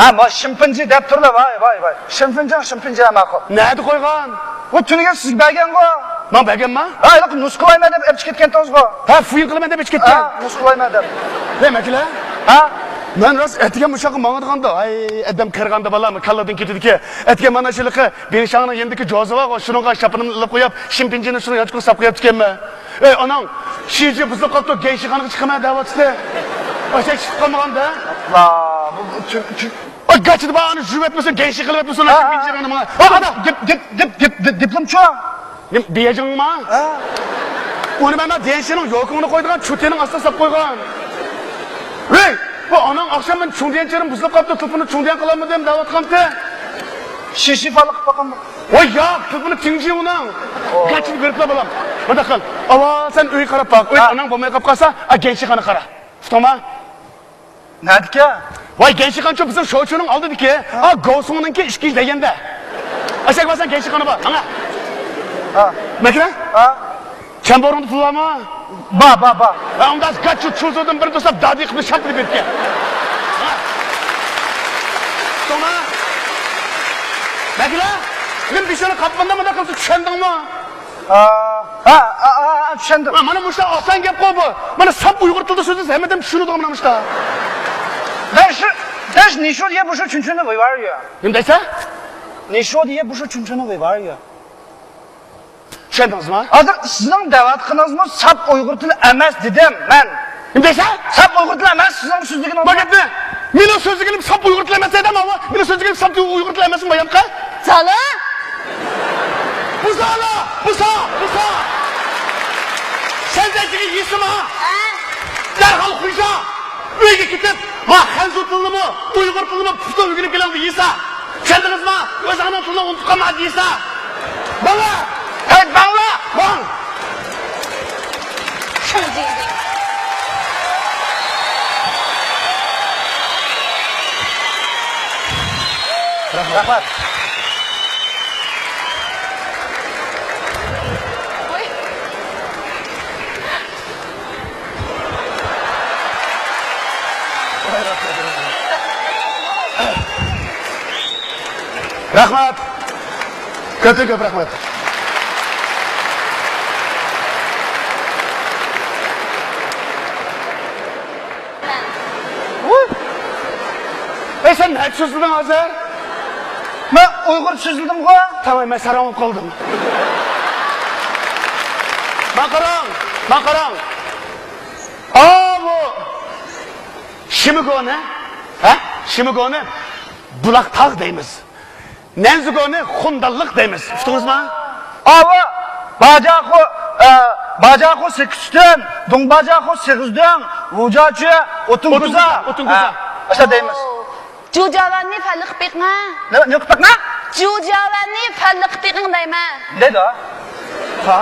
ھە، ما شىنپىنجى دەپ تۇرلا، ۋاي، ۋاي، ۋاي. شىنپىنجىڭ، شىنپىنجى ماقۇل. نەدە قويغان؟ بۇ تۈنۈگۈن سىزگە بەرگەنغۇ. ماڭا بەرگەنما؟ ھە، ھېلىقى نۇسخىلايمەن دەپ ئېلىپ چىقىپ كەتكەنتىڭىزغۇ. ھە، فۇيىن قىلىمەن دەپ ئېلىپ چىقىپ كەتكەن. ھە، نۇسخىلايمەن دەپ. ۋەي، مەكىلە. ھە؟ مەن راست ئەتىگەن مۇشۇ ياققا ماڭىدىغاندا، ھەي، ئادەم قېرىغاندا بالام، كاللىدىن كېتىدىكى. ئەتىگەن مانا شۇ ھېلىقى بېنشاڭنىڭ يېنىدىكى جوزا بارغۇ، شۇنىڭغا شاپىنىمنى ئېلىپ قويۇپ، شىنپىنجىنى شۇنىڭ يانچۇقىغا ساپ قويۇپتىكەنمەن. ئەي، ئاناڭ، شىجى بۇزۇلۇپ قاپتۇ، گەنشىخانىغا چىقىمەن دەۋاتىدۇ. ئاشۇ چىقىپ قالمىغاندا. ئاپلا، بۇ، بۇ، چۈ-، چۈ-، ئاي، گاچىدا بار، ئانى يۇيۇۋەتمىسۇن، گەنشىخ قىلىۋەتمىسۇن، ھە، شىنپىنجىنى ماڭا. ھە، ئانا. دىپ، دىپ، دىپ، دىپ، دىپ، دىپلومچۇ. نېمە، بېيجىڭما؟ ھە. ئۇنى مەن دېنشىنىڭ يوكىڭىنى قويىدىغان چوتىنىڭ ئاستىغا ساپ قويغان. ۋەي، بۇ ئاناڭ ئاخشام مەن چۇڭدىيەن چېرىم بۇزۇلۇپ قاپتۇ، تېلېفوننى چۇڭدىيەن قىلالمىدىم دەۋاتقانتى. شىشىفالىق قىلىپ باقامدۇ؟ ۋاي ياق، تېلېفونى تىڭجى ئۇنىڭ. ئو. گاچىنى بېرىپلا بالام. مۇنداق قىل، ئاۋۋال سەن ئۆيگە قاراپ باق. ئۆي ھە. ئاناڭ بولماي قاپ قالسا، ئا، گەنشىخانا قارا. ئۇقتۇڭما؟ نەدىكى؟ ۋاي، گەنشىخانچۇ بىزنىڭ شوچۇنىڭ ئالدىدىكى. ھە. ئا، گوسۇڭنىڭكى ئىككىنچى دېگەندە. ئەشەگە بارساڭ گەنشىخانا بار، ماڭا. ھە. مەكرە؟ ھە. چەمبورۇڭدا پۇل بارمۇ؟ بار، بار، بار. ھە، ئۇنداق گاچۇ چۇزۇدىن بىر دوستاپ دادى قىلىپ شاپىلى بېرىپكەن. ھە. توما. مەكرە؟ نېمە بېشىڭنى قاپقاندا مۇنداق قىلسا چۈشەندىڭمۇ؟ ھە، ھە، ھە، چۈشەندىم. مانا مۇشۇنداق ئاسان گەپقۇ بۇ. مانا ساپ ئۇيغۇر تىلىدا سۆزلىسە ھەممە ئادەم چۈشىنىدىغان مانا مۇشۇنداق. 但是，但是你说的也不是纯纯的维吾尔语。 نېمە دەيسەن؟ 你说的也不是纯纯的维吾尔语。 چۈشەندىڭىزمۇ؟ ھازىر سىزنىڭ دەۋاتقىنىڭىزمۇ ساپ ئۇيغۇر تىلى ئەمەس دېدىم مەن. نېمە دەيسەن؟ ساپ ئۇيغۇر تىلى ئەمەس سىزنىڭ سۆزلىگىنىڭىز. بۇ گەپنى مېنىڭ سۆزلىگىنىم ساپ ئۇيغۇر تىلى ئەمەس دەيدۇ، ماۋۇ. مېنىڭ سۆزلىگىنىم ساپ ئۇيغۇر تىلى ئەمەسمۇ بايامقى؟ سالا! بۇزالا! بۇزا! بۇزا! سەن دەيدىغان يېسىما! ھە؟ دەرھال خۇيزا! ئۆيگە كېتىپ، ما خەنزۇ تىلىنىمۇ، ئۇيغۇر تىلىنىمۇ پۇختا ئۆگىنىپ كېلىڭ دېيسا. چۈشەندىڭىزمۇ؟ ئۆزۈڭنىڭ تىلىنى ئۇنتۇپ قالما دېيسا. بالا! ھەي، بالا! باڭ! رەھمەت. رەھمەت. كۆپتىن كۆپ رەھمەت. ۋۇي! ئەي، سەن نەچچە سۆزلىدىڭ ھازىر؟ مەن ئۇيغۇر سۆزلىدىمغۇ. تامام، مەن ساراڭ بولۇپ قالدىم. ماڭا قاراڭ، ماڭا قاراڭ. ئاۋۇ شىمىگونى، ھە؟ شىمىگونى بۇلاق تاغ دەيمىز. نەنزىگونى خۇندانلىق دەيمىز. ئۇقتىڭىزمۇ؟ ئاۋۇ باجاخۇ، ئە، باجاخۇ سېكىز تۈن، دۇڭ باجاخۇ سېغىز دۆڭ، ۋۇجاچۈ، ئوتۇن كوزا. ئوتۇن كوزا، ئوتۇن كوزا. ھە، ئاشۇنداق دەيمىز. جۇجاۋەننى پەللىقىپ بېقىڭە. نېمە، نېمە قىلىپ بېقىڭە؟ جۇجاۋەننى پەللىقىپ بېقىڭ دەيمەن. دەيدۇ. ھا؟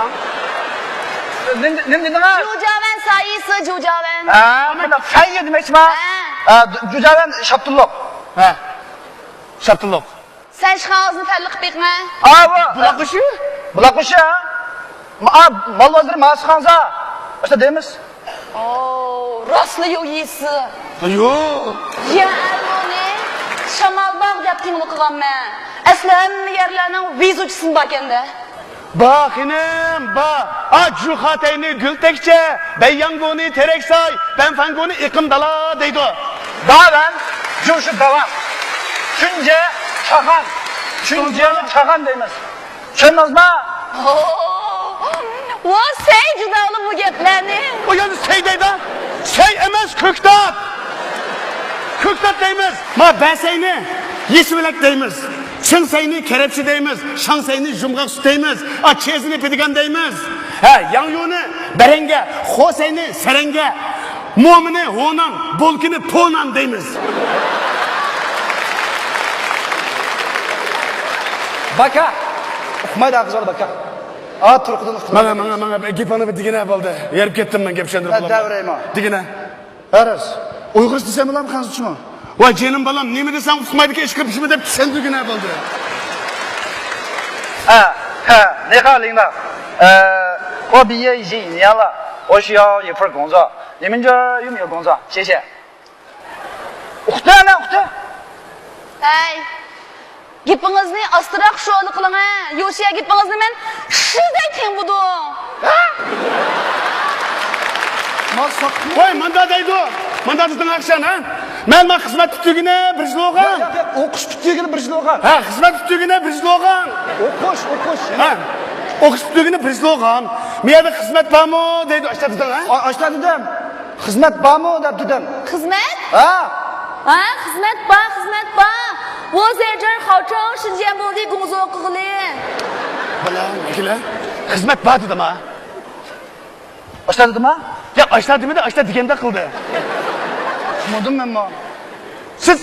نېمە، نېمە دېدىڭە؟ جۇجاۋەن سايىسى، جۇجاۋەن. ھە، مانا سايە دېمەكچىما؟ ھە. ھە، جۇجاۋەن شاپتۇللۇق. ھە. شاپتۇللۇق. سەن ئىشخانىڭىزنى پەللىقىپ بېقىڭە. ئاۋۇ. بۇلاق بېشى؟ بۇلاق بېشى، ھە؟ ما-، مال بازىرى ماسخانزا. ئاشۇنداق دەيمىز. ئوو، راستلا يو يېسى. يو. يا ئەلمۇنى شامالباغ دەپ تىڭلىقىغانمەن. ئەسلى ھەممە يەرلەرنىڭ ۋېزۇچىسىمۇ باركەن-دە. بار خېنىم، بار. ئا، جۇخاتەينى گۈل تەكچە، بەيياڭگۇنى تېرەك ساي، بەنفەنگۇنى ئېقىن دالا دەيدۇ. داۋەن، جۇشۇ داۋان. چۈنجە، چاغان. چۈنجەنى چاغان دەيمىز. چۈشەندىڭىزمۇ؟ ۋا سەي جۇدالى بۇ گەپلەرنى. ئۇ يەردە سەي دەيدۇ. سەي ئەمەس، كۆكتات. كۆكتات دەيمىز. ما بەسەينى يېسىۋىلەك دەيمىز. چىڭسەينى كەرەپشە دەيمىز. شاڭسەينى يۇمغاق سۈت دەيمىز. ئا، چېزىنى پېدىگان دەيمىز. ھە، ياڭيۇنى بەرەڭگە، خوسەينى سەرەڭگە، مومىنى ھونان، بولكىنى پونان دەيمىز. باكا. ئۇقمايدۇ ھە قىزلار باكا. ئا، تۇرقىدىن ئۇقمايدۇ. ماڭا، ماڭا، ماڭا، گېپىڭنى بىر دېگىنە بولدى. ھېرىپ كەتتىم مەن گەپ چۈشەندۈرۈپ بولالماي. دەۋرەيما. دېگىنە. ھە راست. ئۇيغۇرچە دېسەم بولامدۇ خەنزۇچىمۇ؟ ۋاي جېنىم بالام، نېمە دېسەڭ ئۇقمايدىكەن، ئىشقىلىپ شۇنى دەپ چۈشەندۈرگىنە بولدى. ھە، ھە، نىخا لىڭدا. ئە، 我毕业一年了，我需要一份工作，你们这儿有没有工作？谢谢。 ئۇقتى، ئەنە ئۇقتى. ھەي، گېپىڭىزنى ئاستىراق شولا قىلىڭە. يوشىيا گېپىڭىزنى مەن شىزەي تىڭبۇدۇڭ. ۋاي، ماندا دەيدۇ. ماندا دېدىڭ ئاخشام، ھە؟ مەن، مەن خىزمەت پۈتتۈرگىنى بىر يىل بولغان. ياق، ياق، ياق، ئوقۇش پۈتتۈرگىنى بىر يىل بولغان. ھە، خىزمەت پۈتتۈرگىنى بىر يىل بولغان. ئوقۇش، ئوقۇش. ھە، ئوقۇش پۈتتۈرگىنى بىر يىل بولغان. مۇ يەردە خىزمەت بارمۇ دەيدۇ، ئاشتا دېدىڭ، ھە؟ ئا-، ئاشتا دېدىم. خىزمەت بارمۇ دەپ دېدىم. خىزمەت؟ ھە. ھە، خىزمەت بار، خىزمەت بار. 我在这儿好找时间不的工作 قىلغىلى. بالام، ئەكېلە. خىزمەت بار دېدىم ھە. ئاشتا دېدىم ھە؟ ياق، ئاشتا دېمىدى، ئاشتا دېگەندەك قىلدى. چۈشەنمىدىم مەنمۇ. سىز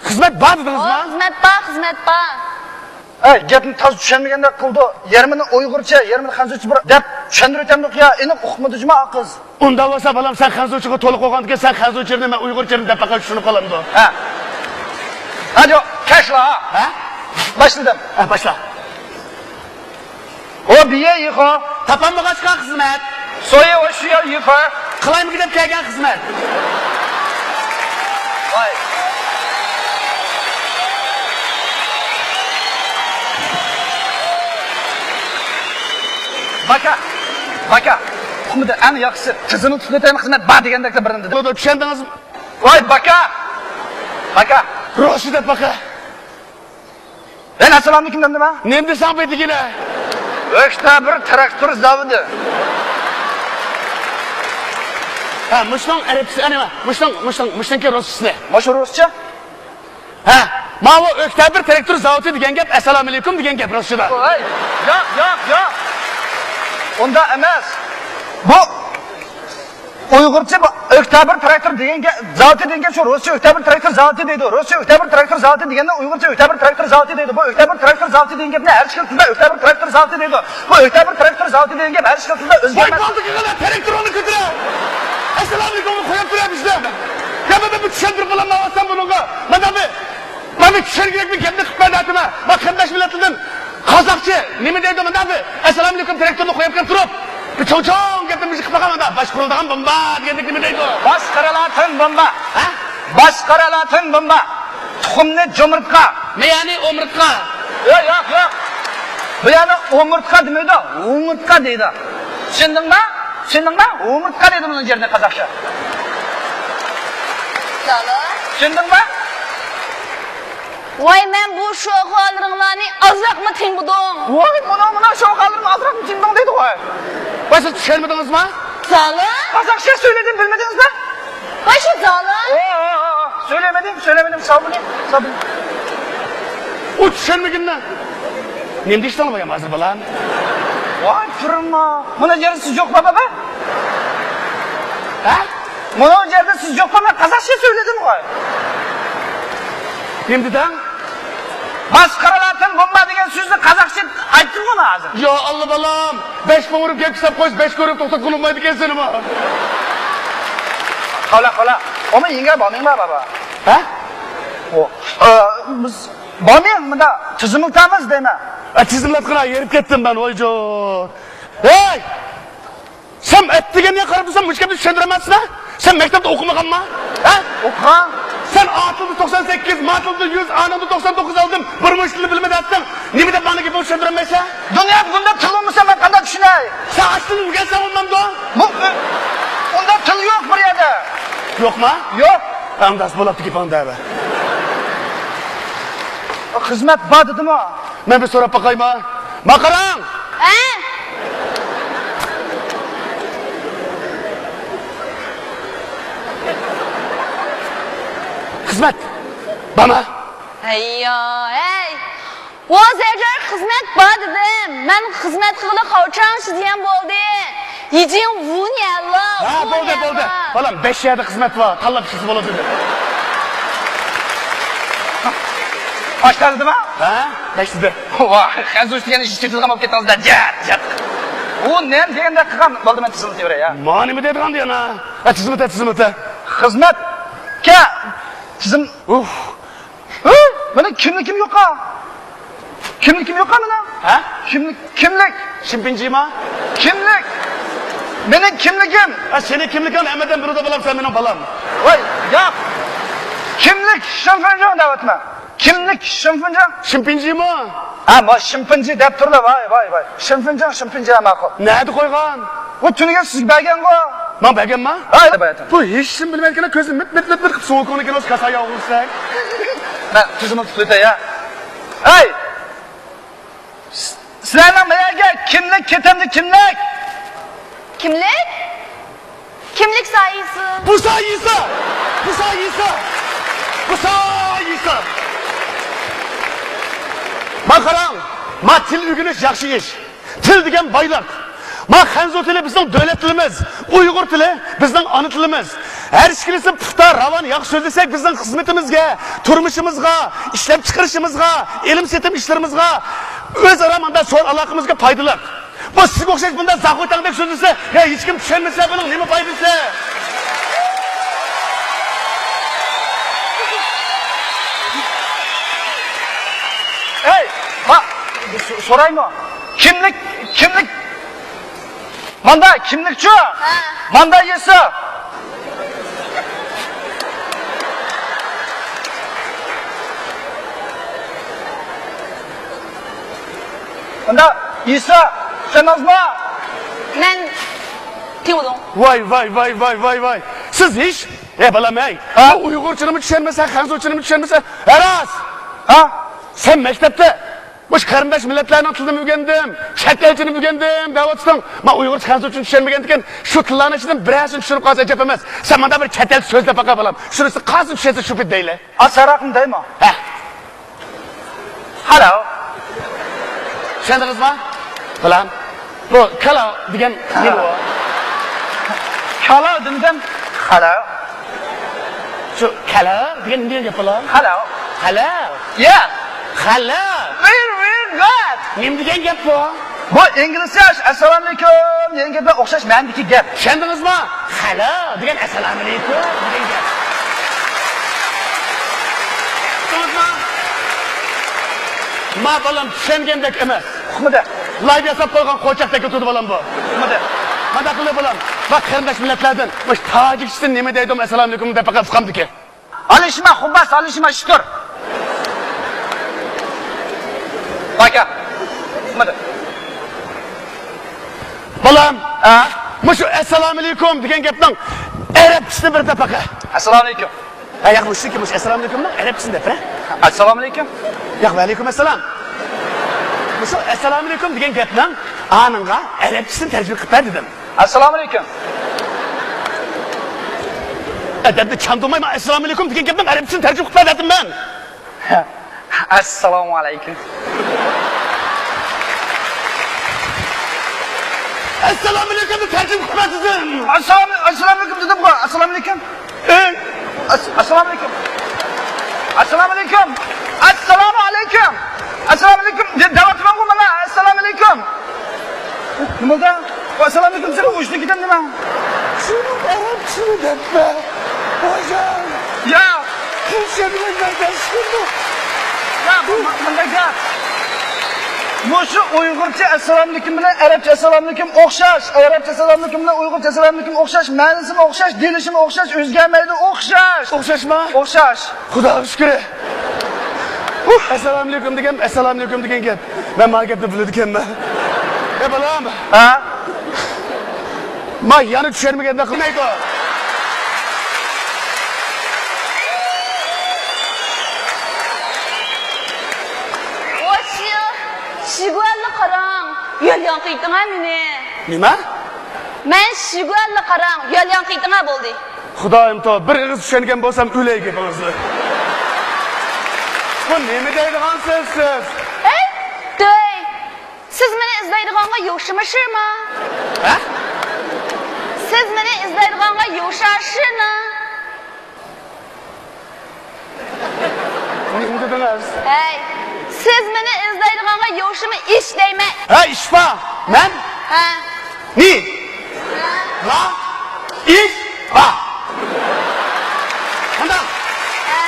خىزمەت بار دېدىڭىزمۇ؟ خىزمەت بار، خىزمەت بار. ئەي، گەپنى تازا چۈشەنمىگەندەك قىلىدۇ. يېرىمىنى ئۇيغۇرچە، يېرىمىنى خەنزۇچە بىر دەپ چۈشەندۈرۈۋېتەمدۇق يا، ئېنىق ئۇقمىدى جۇما ئا قىز. ئۇنداق بولسا بالام، سەن خەنزۇچىغا تولا قويغاندىكىن، سەن خەنزۇچىنى، مەن ئۇيغۇرچىنى دەپ باقاي، چۈشىنىپ قالامدۇ؟ ھە. ھادى كەشلا. ھە؟ باشلىدىم. ھە، باشلا. 我毕业以后 تاپالمىغاچقا خىزمەت. 所以我需要一份 قىلايمىكىن دەپ كەلگەن خىزمەت. ۋاي. 马 باكا، ئۇقمىدى، ئەڭ ياخشىسى تىزىملىتىپ ئۆتەيمەن، خىزمەت بار دېگەندەك بىرنى دېدى. بولىدۇ، چۈشەندىڭىزمۇ؟ ۋاي باكا! باكا! روشى دەپ باكا! مەن ئەسسالامۇئەلەيكۇم دېمىدىمما؟ نېمە دېسەڭ بېتىگىلە؟ ئۆكتەبىر تىراكتور زاۋۇتى. ھە، مۇشۇنىڭ ئەرەبچىسى، ئەنە، مۇشۇنىڭ، مۇشۇنىڭ، مۇشۇنىڭكى رۇسچىسىنى. مۇشۇ رۇسچە؟ ھە، ماۋۇ ئۆكتەبىر تىراكتور زاۋۇتى دېگەن گەپ، ئەسسالامۇئەلەيكۇم دېگەن گەپ رۇسچىدا. ۋاي، ياق، ياق، ياق. ئۇنداق ئەمەس. بۇ ئۇيغۇرچە بۇ ئۆكتەبىر تىراكتور دېگەن گەپ، زاۋۇتى دېگەن گەپ شۇ، رۇسچە ئۆكتەبىر تىراكتور زاۋۇتى دەيدۇ. رۇسچە ئۆكتەبىر تىراكتور زاۋۇتى دېگەننى ئۇيغۇرچە ئۆكتەبىر تىراكتور زاۋۇتى دەيدۇ. بۇ ئۆكتەبىر تىراكتور زاۋۇتى دېگەن گەپنى ھەر ئىككىلى تىلدا ئۆكتەبىر تىراكتور زاۋۇتى دەيدۇ. بۇ ئۆكتەبىر تىراكتور زاۋۇتى دېگەن گەپ ھەر ئىككىلى تىلدا ۋاي ئۆزگەرمەس. بالدى كېلىڭلار، تىراكتورۇڭنى كۆتۈرە. ئەسسالامۇئەلەيكۇمنى قويۇپ تۇرە بىزدە. يا مەن بىر چۈشەندۈرۈپ بولالمايۋاتسام بۇنىڭغا. مانا بىر، مانا بىر چۈشەنگۈدەك بىر گەپنى قىلىپ بەردى ئاتىما. ما قېرىنداش مىللەتلەردىن قازاقچە نېمە دەيدۇ مانا بىر؟ ئەسسالامۇئەلەيكۇم، تىراكتورنى قويۇپ كەپ تۇرۇپ. بىر چوڭ-چوڭ گەپنى مۇشۇ قىلىپ باققان مانا. باشقۇرۇلىدىغان بومبا دېگەندەك نېمە دەيدۇ؟ باشقۇرۇلاتىن بومبا. ھە؟ باشقۇرۇلاتىن بومبا. تۇخۇمنى جۇمۇرتقا. مېيەنى ئومۇرتقا. ياق، ياق، ياق. بۇ يەردە ئومۇرتقا دېمەيدۇ، ئومۇرتقا دەيدۇ. چۈشەندىڭما؟ چۈشەندىڭما؟ ئومۇرتقا دەيدۇ بۇنىڭ يېرىنى قازاقچە. چۈشەندىڭما؟ ۋاي، مەن بۇ شوخالىرىڭلارنى ئازراقمۇ تىڭغۇدۇڭ؟ ۋاي، مانا، مانا شوخالىرىمنى ئازراقمۇ تىڭدىڭ دەيدۇ ۋاي. ۋاي، سىز چۈشەنمىدىڭىزما؟ زالىم! قازاقچە سۆيلىدىم، بىلمىدىڭىزما؟ ۋاي، شۇ زالىم! ئو، ئو، ئو، ئو. سۆيلىمىدىم، سۆيلىمىدىم، ساۋ بولۇڭ، ساۋ بولۇڭ. ئۇ چۈشەنمىگىنىنى. نېمە دېيىشتىڭ بايام ھازىر بالام؟ ۋاي، تۇرما. مانا يەردە سىز يوق بابا. ھە؟ مانا يەردە سىز يوق بابا، قازاقچە سۆيلىدىم غوي. نېمە دېدىڭ؟ ماسكارالاتىن بومبا دېگەن سۆزنى قازاقچە ئېيتتىم غوي مەن ھازىر. يا ئاللا بالام، بەش مىڭ ئۇرۇپ گەپ قىلساپ قويسا، بەش كۆرۈپ توختاتقىلى بولمايدىكەن سېنىمۇ. خالا، خالا. ئۇمۇ يېڭى بامىڭ بار بابا. ھە؟ ئۇ، ئە، بىز بامىڭ مۇندا تىزىملىتامىز دەيمەن. ئە، تىزىملاتقىنا، ھېرىپ كەتتىم مەن، ۋايجان. ھەي! سەن ئەتىگەنگە قاراپ تۇرسام، مۇشۇ گەپنى چۈشەندۈرەلمەيسەن-ە؟ سەن مەكتەپتە ئوقۇمىغانما؟ ھە؟ ئوقۇغان. سەن ئا تىلدا توقسان سەككىز، ما تىلدا يۈز، ئانىڭدا توقسان توققۇز ئالدىم، بىر مۇشۇ تىلنى بىلمىدى دەتتىڭ. نېمە دەپ مانا گېپىمنى چۈشەندۈرەلمەيسەن؟ دۇنيادا بۇنداق تىل بولمىسا، مەن قانداق چۈشىنەي؟ سەن ئاشتىن ئۆگەنسەڭ بولمامدۇ؟ بۇ، ئۇنداق تىل يوق بۇ يەردە. يوقما؟ يوق. ئەمدى بولاپتۇ گېپىڭ دەۋە. خىزمەت بار دېدىمۇ. مەن بىر سوراپ باقايما؟ ما قاراڭ! ھە؟ خىزمەت بارما؟ ھەييا، ھەي! ۋا زەرجار، خىزمەت بار دېدىم. مەن خىزمەت قىلغىلى خاۋچاڭ شىزيەن بولدى. يىجىڭ ۋۇنيەنلا، ھە، بولدى، ۋۇنيەنلا. بولدى. بالام، بەش يەردە خىزمەت بار، تاللاپ ئىشلىسە بولىدۇ دېدى. ئاشتا دېدىما؟ ھە، بەش دېدى. ۋاھ، خەنزۇچە دېگەن ئىش چېتىلغان بولۇپ كەتتىڭىز-دە، جات، جات. ئۇ نېمە دېگەندەك قىلغان، بولدى، مەن تىزىملىتىۋېرەي، يا. ما نېمە دەيدىغان دېگەن، ھە؟ ھە، تىزىملىتە، تىزىملىتە. خىزمەتكە تىزىم. ئۇھ. ھە؟ مېنىڭ كىملىكىم يوقا. كىملىكىم يوقا مېنىڭ. ھە؟ كىملىك، كىملىك. شىمپىنجىما؟ كىملىك. مېنىڭ كىملىكىم. ھە، سېنىڭ كىملىكىڭ ھەممىدىن بۇرۇندا بالام، سەن مېنىڭ بالام. ۋاي، ياق. كىملىك شىنفېنجاڭ دەۋاتىمەن. كىملىك شىنفېنجاڭ. شىمپىنجىما؟ ھە، ما شىمپىنجى دەپ تۇرلا، ۋاي، ۋاي، ۋاي. شىنفېنجاڭ، شىنپىنجى ماقۇل. نەدە قويغان؟ بۇ تۈنۈگۈن سىزگە بەرگەنغۇ. ماڭا بەرگەنما؟ ھە، بەرگەن. بۇ ھېچنېمە بىلمەيدىكەن، كۆزىنى مىت، مىت، مىت، مىت قىلىپ سوغۇقۇڭنى كېلىۋاتسا، كاسا ياغۇرسەك. مەن تۈزۈملۈك تۇتۇۋېتەي، يا. ھەي! س-، سىلەرنىڭ مەيەرگە كىملىك كېتەمدۇ، كىملىك؟ كىملىك؟ كىملىك سايىسى. بۇ سايىسى! بۇ سايىسى! بۇ سايىسى! ما قاراڭ، ما تىل ئۆگىنىش ياخشى ئىش. تىل دېگەن بايلىق. ما خەنزۇ تىلى بىزنىڭ دۆلەت تىلىمىز، ئۇيغۇر تىلى بىزنىڭ ئانا تىلىمىز. ھەر ئىككىلىسى پۇختا، راۋان، ياخشى سۆزلىسەك بىزنىڭ خىزمىتىمىزگە، تۇرمۇشىمىزغا، ئىشلەپچىقىرىشىمىزغا، ئېلىم-سېتىم ئىشلىرىمىزغا، ئۆزئارا مۇنداق سودا ئالاقىمىزغا پايدىلىق. بۇ سىزگە ئوخشاش بۇنداق زاخۇيتاڭدەك سۆزلىسە، يا ھېچكىم چۈشەنمىسە بۇنىڭ نېمە پايدىسى؟ ھەي، ما، سو-، سورايمۇ؟ كىملىك، كىملىك؟ ماندا كىملىكچۇ؟ ھە. ماندا يېسا. ماندا يېسا. چۈشەندىڭىزمۇ؟ مەن تىڭلىدىڭ. ۋاي، ۋاي، ۋاي، ۋاي، ۋاي، ۋاي. سىز ھېچ، ئەي بالام، ئەي. ھە؟ ئۇ ئۇيغۇرچىنىمۇ چۈشەنمىسەڭ، خەنزۇچىنىمۇ چۈشەنمىسەڭ. ھە راست. ھە؟ سەن مەكتەپتە مۇشۇ قېرىنداش مىللەتلەرنىڭ تىلىنى ئۆگەندىم، چەت ئەل تىلىنى ئۆگەندىم دەۋاتىسەن. مەن ئۇيغۇرچە، خەنزۇچىنى چۈشەنمىگەندىكىن، شۇ تىللارنىڭ ئىچىدىن بىرەرسىنى چۈشىنىپ قالسا ئەجەب ئەمەس. سەن مانا بىر چەت ئەلچە سۆزلەپ باقە بالام. شۇنىسى قالسا چۈشەنسە شۇ پېتى دەيلى. ئاچ ھاراقنى دەيمۇ؟ ھە. ھالو. چۈشەندىڭىزمۇ؟ بالام، بۇ كالو دېگەن نېمە ئۇ؟ كالو دېمىدىم. خالو. شۇ كالو دېگەن نېمە دېگەن گەپ بالام؟ خالو. خالو. يا. خالو. Very, very good. نېمە دېگەن گەپ بۇ؟ بۇ ئىنگلىزچە ئەسسالامۇئەلەيكۇم دېگەن گەپكە ئوخشاش مەنىدىكى گەپ. چۈشەندىڭىزمۇ؟ خالو دېگەن ئەسسالامۇئەلەيكۇم دېگەن گەپ. چۈشەندىڭىزمۇ؟ ما بالام چۈشەنگەندەك ئەمەس. ئۇقمىدى. لايىپ ياساپ قويغان قوچاقتەك تۇرىدۇ بالام بۇ. ئۇقمىدى. مانداق قىلدى بالام. باق قېرىنداش مىللەتلەردىن مۇشۇ تاجىكچىسى نېمە دەيدۇ ئەسسالامۇئەلەيكۇم دەپ باققان ئۇقامدىكى. ئالىشما، خۇباس، ئالىشما، شۇتۇر. باكا. ئۇقمىدى. بالام، ھە؟ مۇشۇ ئەسسالامۇئەلەيكۇم دېگەن گەپنىڭ ئەرەبچىسىنى بىر دەپ باقە. ئەسسالامۇئەلەيكۇم. ھە، ياق، مۇشۇنىڭكى مۇشۇ ئەسسالامۇئەلەيكۇمنىڭ ئەرەبچىسىنى دەپ بېرە. ئەسسالامۇئەلەيكۇم. ياق، ۋەئەلەيكۇم ئەسسالام. مۇشۇ ئەسسالامۇئەلەيكۇم دېگەن گەپنىڭ ئانىڭغا ئەرەبچىسىنى تەرجىمە قىلىپ بەر دېدىم. ئەسسالامۇئەلەيكۇم. ئەدەپنى چاندۇرماي، مانا ئەسسالامۇئەلەيكۇم دېگەن گەپنىڭ ئەرەبچىسىنى تەرجىمە قىلىپ بەر دېدىم مەن. ئەسسالامۇئەلەيكۇم. ئەسسالامۇئەلەيكۇمنى تەرجىمە قىلىپ بەر دېدىم. ئەسسالام-، ئەسسالامۇئەلەيكۇم دېدىمغۇ. ئەسسالامۇئەلەيكۇم. ئەس-، ئەسسالامۇئەلەيكۇم. ئەسسالامۇئەلەيكۇم. ئەسسالامۇئەلەيكۇم. ئەسسالامۇئەلەيكۇم دە-، دەۋاتىمەنغۇ مانا. ئەسسالامۇئەلەيكۇم. نېمە بولدى؟ ئەسسالامۇئەلەيكۇم، سەن ئۇشتۇ كېتەم نېمە؟ شۇنىڭ ئەرەبچىسىنى دەپمە. ھوجام. يا. تۈركچە بىلەن بەرداشلىق قىلدۇق. يا، بۇ ما-، مانداق گەپ. مۇشۇ ئۇيغۇرچە ئەسسالامۇئەلەيكۇم بىلەن ئەرەبچە ئەسسالامۇئەلەيكۇم ئوخشاش. ئەرەبچە ئەسسالامۇئەلەيكۇم بىلەن ئۇيغۇرچە ئەسسالامۇئەلەيكۇم ئوخشاش. مەنىسىمۇ ئوخشاش، دېيىلىشىمۇ ئوخشاش، ئۆزگەرمەيدۇ، ئوخشاش. ئوخشاشما؟ ئوخشاش. خۇداغا شۈكرى. ئۇھ، ئەسسالامۇئەلەيكۇم دېگەن، ئەسسالامۇئەلەيكۇم دېگەن گەپ. مەن ما گەپنى بىلىدىكەنمەن. ئەي بالام. ھە؟ ما يەنە چۈشەنمىگەندەك قىلمايدۇ. ئوشۇ، شىگۇەنلا قاراڭ، يۆلياڭ قىيتىڭە مېنى. نېمە؟ مەن شىگۇەنلا قاراڭ، يۆلياڭ قىيتىڭە بولدى. خۇدايىم تو، بىر ئېغىز چۈشەنگەن بولسام ئۆلەي گېپىڭىزنى. بۇ نېمە دەيدىغانسىز سىز؟ ھەي، دۆي! سىز مېنى ئىزدەيدىغانغا يوشىمىشىرما؟ ھە؟ سىز مېنى ئىزدەيدىغانغا يوشاشىنا؟ نېمە دېدىڭىز؟ ھەي، سىز مېنى ئىزدەيدىغانغا يوشىما ئىش دەيمەن. ھە، ئىش بار. مەن؟ ھە. نى؟ لا؟ ئىش بار. قانداق؟ ھە.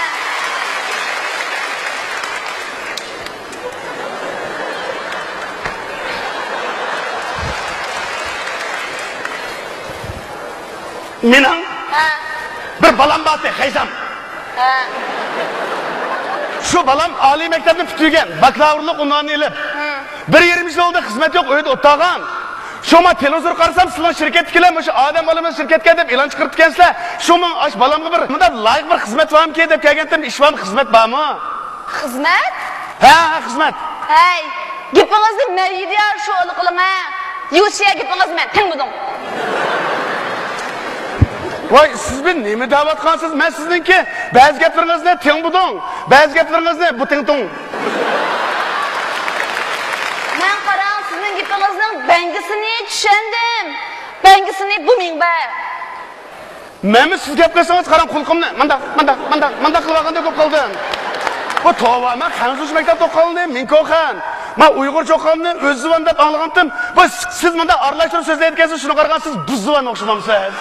مېنىڭ ھە. بىر بالام بار ئىدى، خەيزام. ھە. شۇ بالام ئالىي مەكتەپنى پۈتتۈرگەن، باكلاۋۇرلۇق ئۇنۋانىنى ئېلىپ. ھە. بىر يېرىم يىل بولدى، خىزمەت يوق، ئۆيدە ئولتۇرغان. شۇڭا تېلېۋىزور قارىسام، سىلەرنىڭ شىركەتتىكىلەر مۇشۇ ئادەم ئالىمىز شىركەتكە دەپ ئېلان چىقىرىپتىكەنسىلەر. شۇ ماڭا ئاشۇ بالامغا بىر مۇنداق لايىق بىر خىزمەت بارمىكىن دەپ كەلگەنتىم، ئىش بارمۇ، خىزمەت بارمۇ؟ خىزمەت؟ ھە، ھە، خىزمەت. ھەي، گېپىڭىزنى مەيدىيار شۇ ئالا قىلىڭە. يۇچيە گېپىڭىز مەن تىڭمىدىڭ. ۋاي، سىز بىر نېمە دەۋاتقانسىز؟ مەن سىزنىڭكى بەزى گەپلىرىڭىزنى تىڭبۇدۇڭ، بەزى گەپلىرىڭىزنى بۇتىڭتۇڭ. مەن قاراڭ، سىزنىڭ گېپىڭىزنىڭ بەڭگىسىنى چۈشەندىم. بەڭگىسىنى بۇ مىڭبەر. مەنمۇ سىز گەپ قىلسىڭىز، قاراڭ، قۇلىقىمنى مانداق، مانداق، مانداق، مانداق قىلىۋالغاندەك بولۇپ قالدىم. بۇ توۋا، مەن خەنزۇچە مەكتەپتە ئوقۇغاننى، مىڭكوخەن. مەن ئۇيغۇرچە ئوقۇغاننى، ئۆززۇۋان دەپ ئاڭلىغانتىم. بۇ سىز مانداق ئارىلاشتۇرۇپ سۆزلەيدىكەنسىز، شۇنىڭغا قارىغاندا سىز بۇززۇۋان ئوخشىمامسىز؟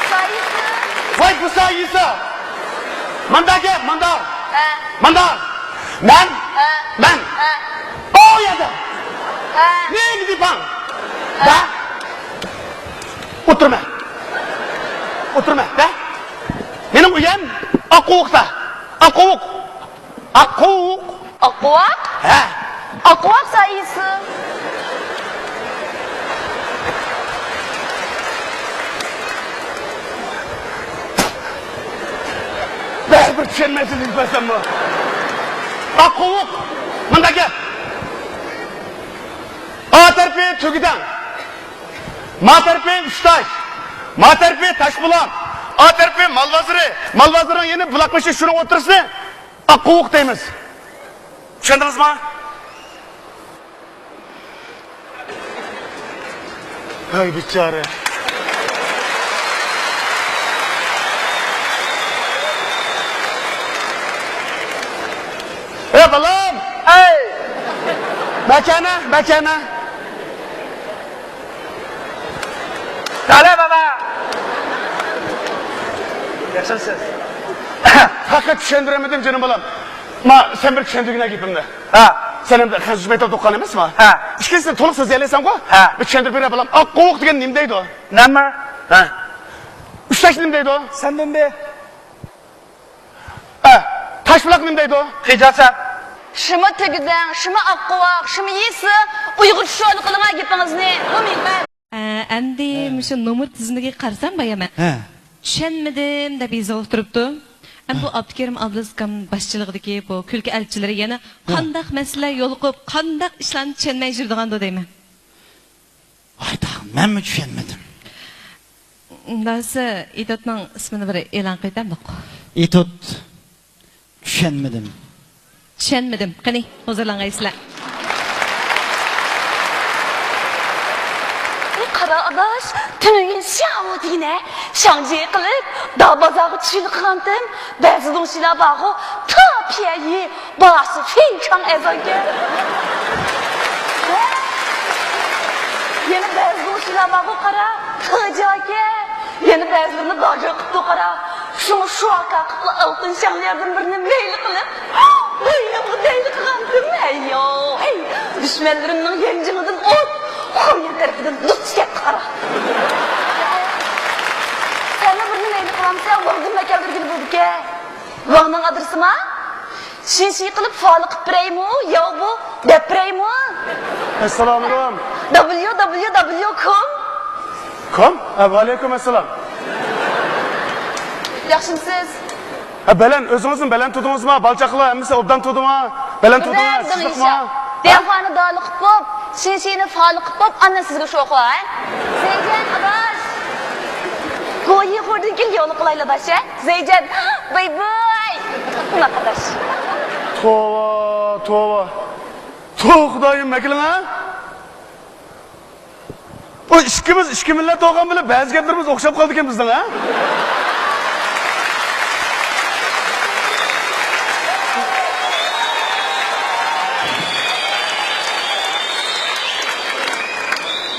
سايىسى. ۋاي، بۇ سايىسى. مانداق گەپ، مانداق. ھە. مانداق. مەن. ھە. مەن. ھە. ئۇ يەردە. ھە. نېمە دېپاڭ؟ ھە. دە. ئولتۇرما. ئولتۇرما، دە. مېنىڭ ئۆيۈم ئاققۇۋۇقتا. ئاققۇۋۇق. ئاققۇۋۇق. ئاققۇۋاق؟ ھە. ئاققۇۋاق سايىسى. بىر چۈشەنمەيسىز دېيىپ بەرسەممۇ. ئاق قوۋۇق. مۇنداق گەپ. ئا تەرىپى تۈگدەڭ. ما تەرىپى ئۈچتاش. ما تەرىپى تاشبۇلاق. ئا تەرىپى مال بازىرى. مال بازىرىنىڭ يېنى بۇلاق بېشى، شۇنىڭ ئوتتۇرىسىنى ئاق قوۋۇق دەيمىز. چۈشەندىڭىزمۇ؟ ھەي بىچارە. ئەي بالام! ئەي! بەچەنە، بەچەنە. تالە بابا! ياخشىمسىز؟ پەقەت چۈشەندۈرەلمىدىم جېنىم بالام. ما، سەن بىر چۈشەندۈرگىنە گېپىمنى. ھە. سەن ئەمدى خەنزۇچە پەيتاپ توققان ئەمەسمۇ؟ ھە. ئىككىنچىسىنى تولۇق سۆزلىيەلەيسەنغۇ؟ ھە. بىر چۈشەندۈرۈپ بېرە بالام. ئاق قوۋۇق دېگەن نېمە دەيدۇ؟ نېمە؟ ھە. ئۈچتاش نېمە دەيدۇ؟ سەندىن بى. ھە. تاشبۇلاق نېمە دەيدۇ؟ خىجاسەن. شىما تۈگدەڭ، شىما ئاق قوۋۇق، شىما يېسە، ئۇيغۇرچە شولا قىلىڭا گېپىڭىزنى. بۇ مېنىڭ. ئە، ئەمدى ھە. مۇشۇ نومۇر تىزىملىكىگە قارىسام بايا مەن. ھە. چۈشەنمىدىم دەپ يېزىلىپ تۇرۇپتۇ. ئەمدى بۇ ھە. ئابدۇكېرىم ئابلىز ئاكام باشچىلىقىدىكى بۇ كۈلكە ئەلچىلىرى يەنە ھە. قانداق مەسىلە يولۇقۇپ، قانداق ئىشلارنى چۈشەنمەي يۈرىدىغاندۇ دەيمەن. ئايدا، مەنمۇ چۈشەنمىدىم. ئۇنداق ئېتوتنىڭ ئىسمىنى بىر ئېلان قىلىۋېتەمدۇق. ئېتوت. چۈشەنمىدىم. چۈشەنمىدىم. قېنى، ھۇزۇرلانغايسىلەر. قارا ئاداش، تۈنۈگۈن شياۋ دېگىنە، شاڭجى قىلىپ، دا بازارغا چۈشۈلۈپ قالغانتىم. بەزى دۇڭشىلار بارغۇ، تا پيەيى، باشى فىنچاڭ ئەزانكەن. يەنە بەزى دۇڭشىلار بارغۇ، قارا، تىجاكەن. يەنە بەزىلىرىنى باجا قىپتۇ، قارا. شۇڭا شۇ ئاكا قىپلا ئالتۇن شاڭلىياردىن بىرنى مەيلى قىلىپ، بۇ يىلغا مەيلى قىلغانتىم. ھەييو، ھەي، دۈشمەنلىرىمنىڭ يەنجىڭىدىن ئوت، خۇيەن تەرىپىدىن دۇچ كەتتى، قارا. سەنمۇ بىرنى مەيلى قىلامسەن، ۋاڭدىن ئەكەلدۈرگىلى بولىدىكەن. ۋاڭنىڭ ئادرېسىما؟ شىنشى قىلىپ فالى قىپ بېرەيمۇ، ياۋ بۇ دەپ بېرەيمۇ؟ ئەسسالامۇئەلەيكۇم. دابليۇ دابليۇ دابليۇ كوم. كوم؟ ھە، ۋەئەلەيكۇم ئەسسالام. ياخشىمسىز؟ ھە، بەلەن، ئۆزىڭىزمۇ بەلەن تۇردىڭىزما؟ بالا-چاقىلار ھەممىسى ئوبدان تۇردىما؟ بەلەن تۇردىما؟ بەلەن، تۇردىما؟ تىنچلىقما؟ ھە؟ دىياڭخۇانى دالى قىپ بوپ، شىنشىنى فالى قىپ بوپ، ئاندىن سىزگە شوخۇ، ھە؟ زەيجان ئاداش. گويى خوردىن كېيىن يولى قىلايلى ئاداش، ھە؟ زەيجان، باي باي. قوناق ئاداش. توۋا، توۋا. توۋا خۇدايىم، مەكىلىڭ ھە؟ بۇ ئىككىمىز ئىككى مىللەت بولغان بىلەن بەزى گەپلىرىمىز ئوخشاپ قالىدىكەن بىزنىڭ ھە؟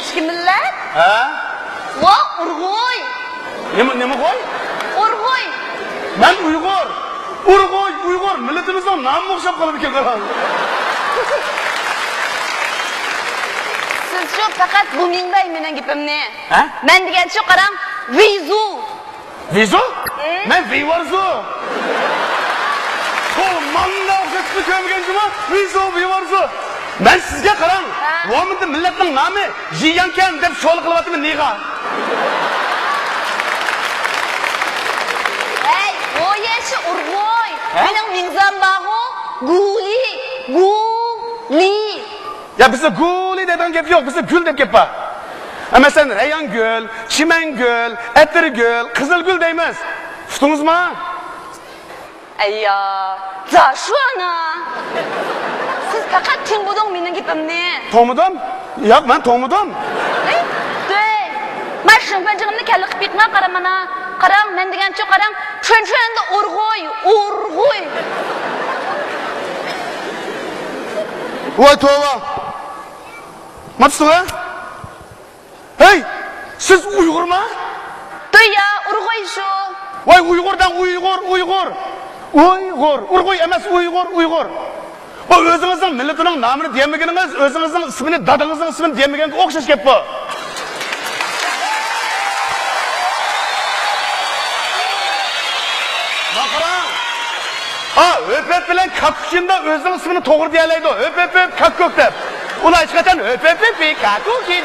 ئىككى مىللەت؟ ھە؟ ۋا ئۇرغۇي! نېمە، نېمە غوي؟ ئۇرغۇي! مەن ئۇيغۇر! ئۇرغۇي، ئۇيغۇر! مىللىتىمىزنىڭ نامىمۇ ئوخشاپ قالىدىكەن، قاراڭ. سىزچۇ پەقەت بۇ مىڭداي مېنىڭ گېپىمنى. ھە؟ مەن دېگەنچۇ قاراڭ، ۋىزۇ! ۋىزۇ؟ ھە؟ مەن ۋىۋارزۇ! بۇ ماڭا ئوخشاش كۆرمىگەن جۇما، ۋىزۇ، ۋىۋارزۇ! مەن سىزگە قاراڭ، ھە؟ ۋومىندا مىللەتنىڭ نامى جياڭكەن دەپ شولا قىلىۋاتىمەن نىغا. ھەي، ۋويەشى ئۇرغۇي. ھە؟ مېنىڭ مىڭزام بارغۇ، گۇلى، گۇلى. يا، بىزدە گۇلى دەيدىغان گەپ يوق، بىزدە گۈل دەپ گەپ بار. ھە، مەسىلەن، رەيھانگۈل، چىمەنگۈل، ئەتىرگۈل، قىزىلگۈل دەيمىز. ئۇقتىڭىزمۇ؟ ئەييا، جاشۇ ئانا! سىز پەقەت تىڭبۇدۇڭ مېنىڭ گېپىمنى. توڭمىدىم؟ ياق، مەن توڭمىدىم. ئەي، دۆي! ما شېڭفېنجىڭىمنى كەللە قىپ يېقىڭا قارا مانا. قاراڭ، مەن دېگەنچۇ قاراڭ، چۈەنچۈەندە ئۇرغۇي، ئۇرغۇي! ۋاي توۋا! ما تۇتۇڭ ھە؟ ھەي، سىز ئۇيغۇرما؟ دۇيا، ئۇرغۇي شۇ. ۋاي، ئۇيغۇر دەڭ، ئۇيغۇر، ئۇيغۇر. ئۇيغۇر، ئۇرغۇي ئەمەس، ئۇيغۇر، ئۇيغۇر. بۇ ئۆزىڭىزنىڭ مىللىتىنىڭ نامىنى دېيەلمىگىنىڭىز، ئۆزىڭىزنىڭ ئىسمىنى، دادىڭىزنىڭ ئىسمىنى دېيەلمىگەنگە ئوخشاش گەپ بۇ. مانا قاراڭ. ھا، ھۆپەت بىلەن كاكۇك جىندا ئۆزىنىڭ ئىسمىنى توغرا دېيەلەيدۇ. ھۆپ، ھۆپ، ھۆپ، كاكۇك دەپ. ئۇلار ھېچقاچان ھۆپ، ھۆپ، ھۆپ، كاكۇك جىن.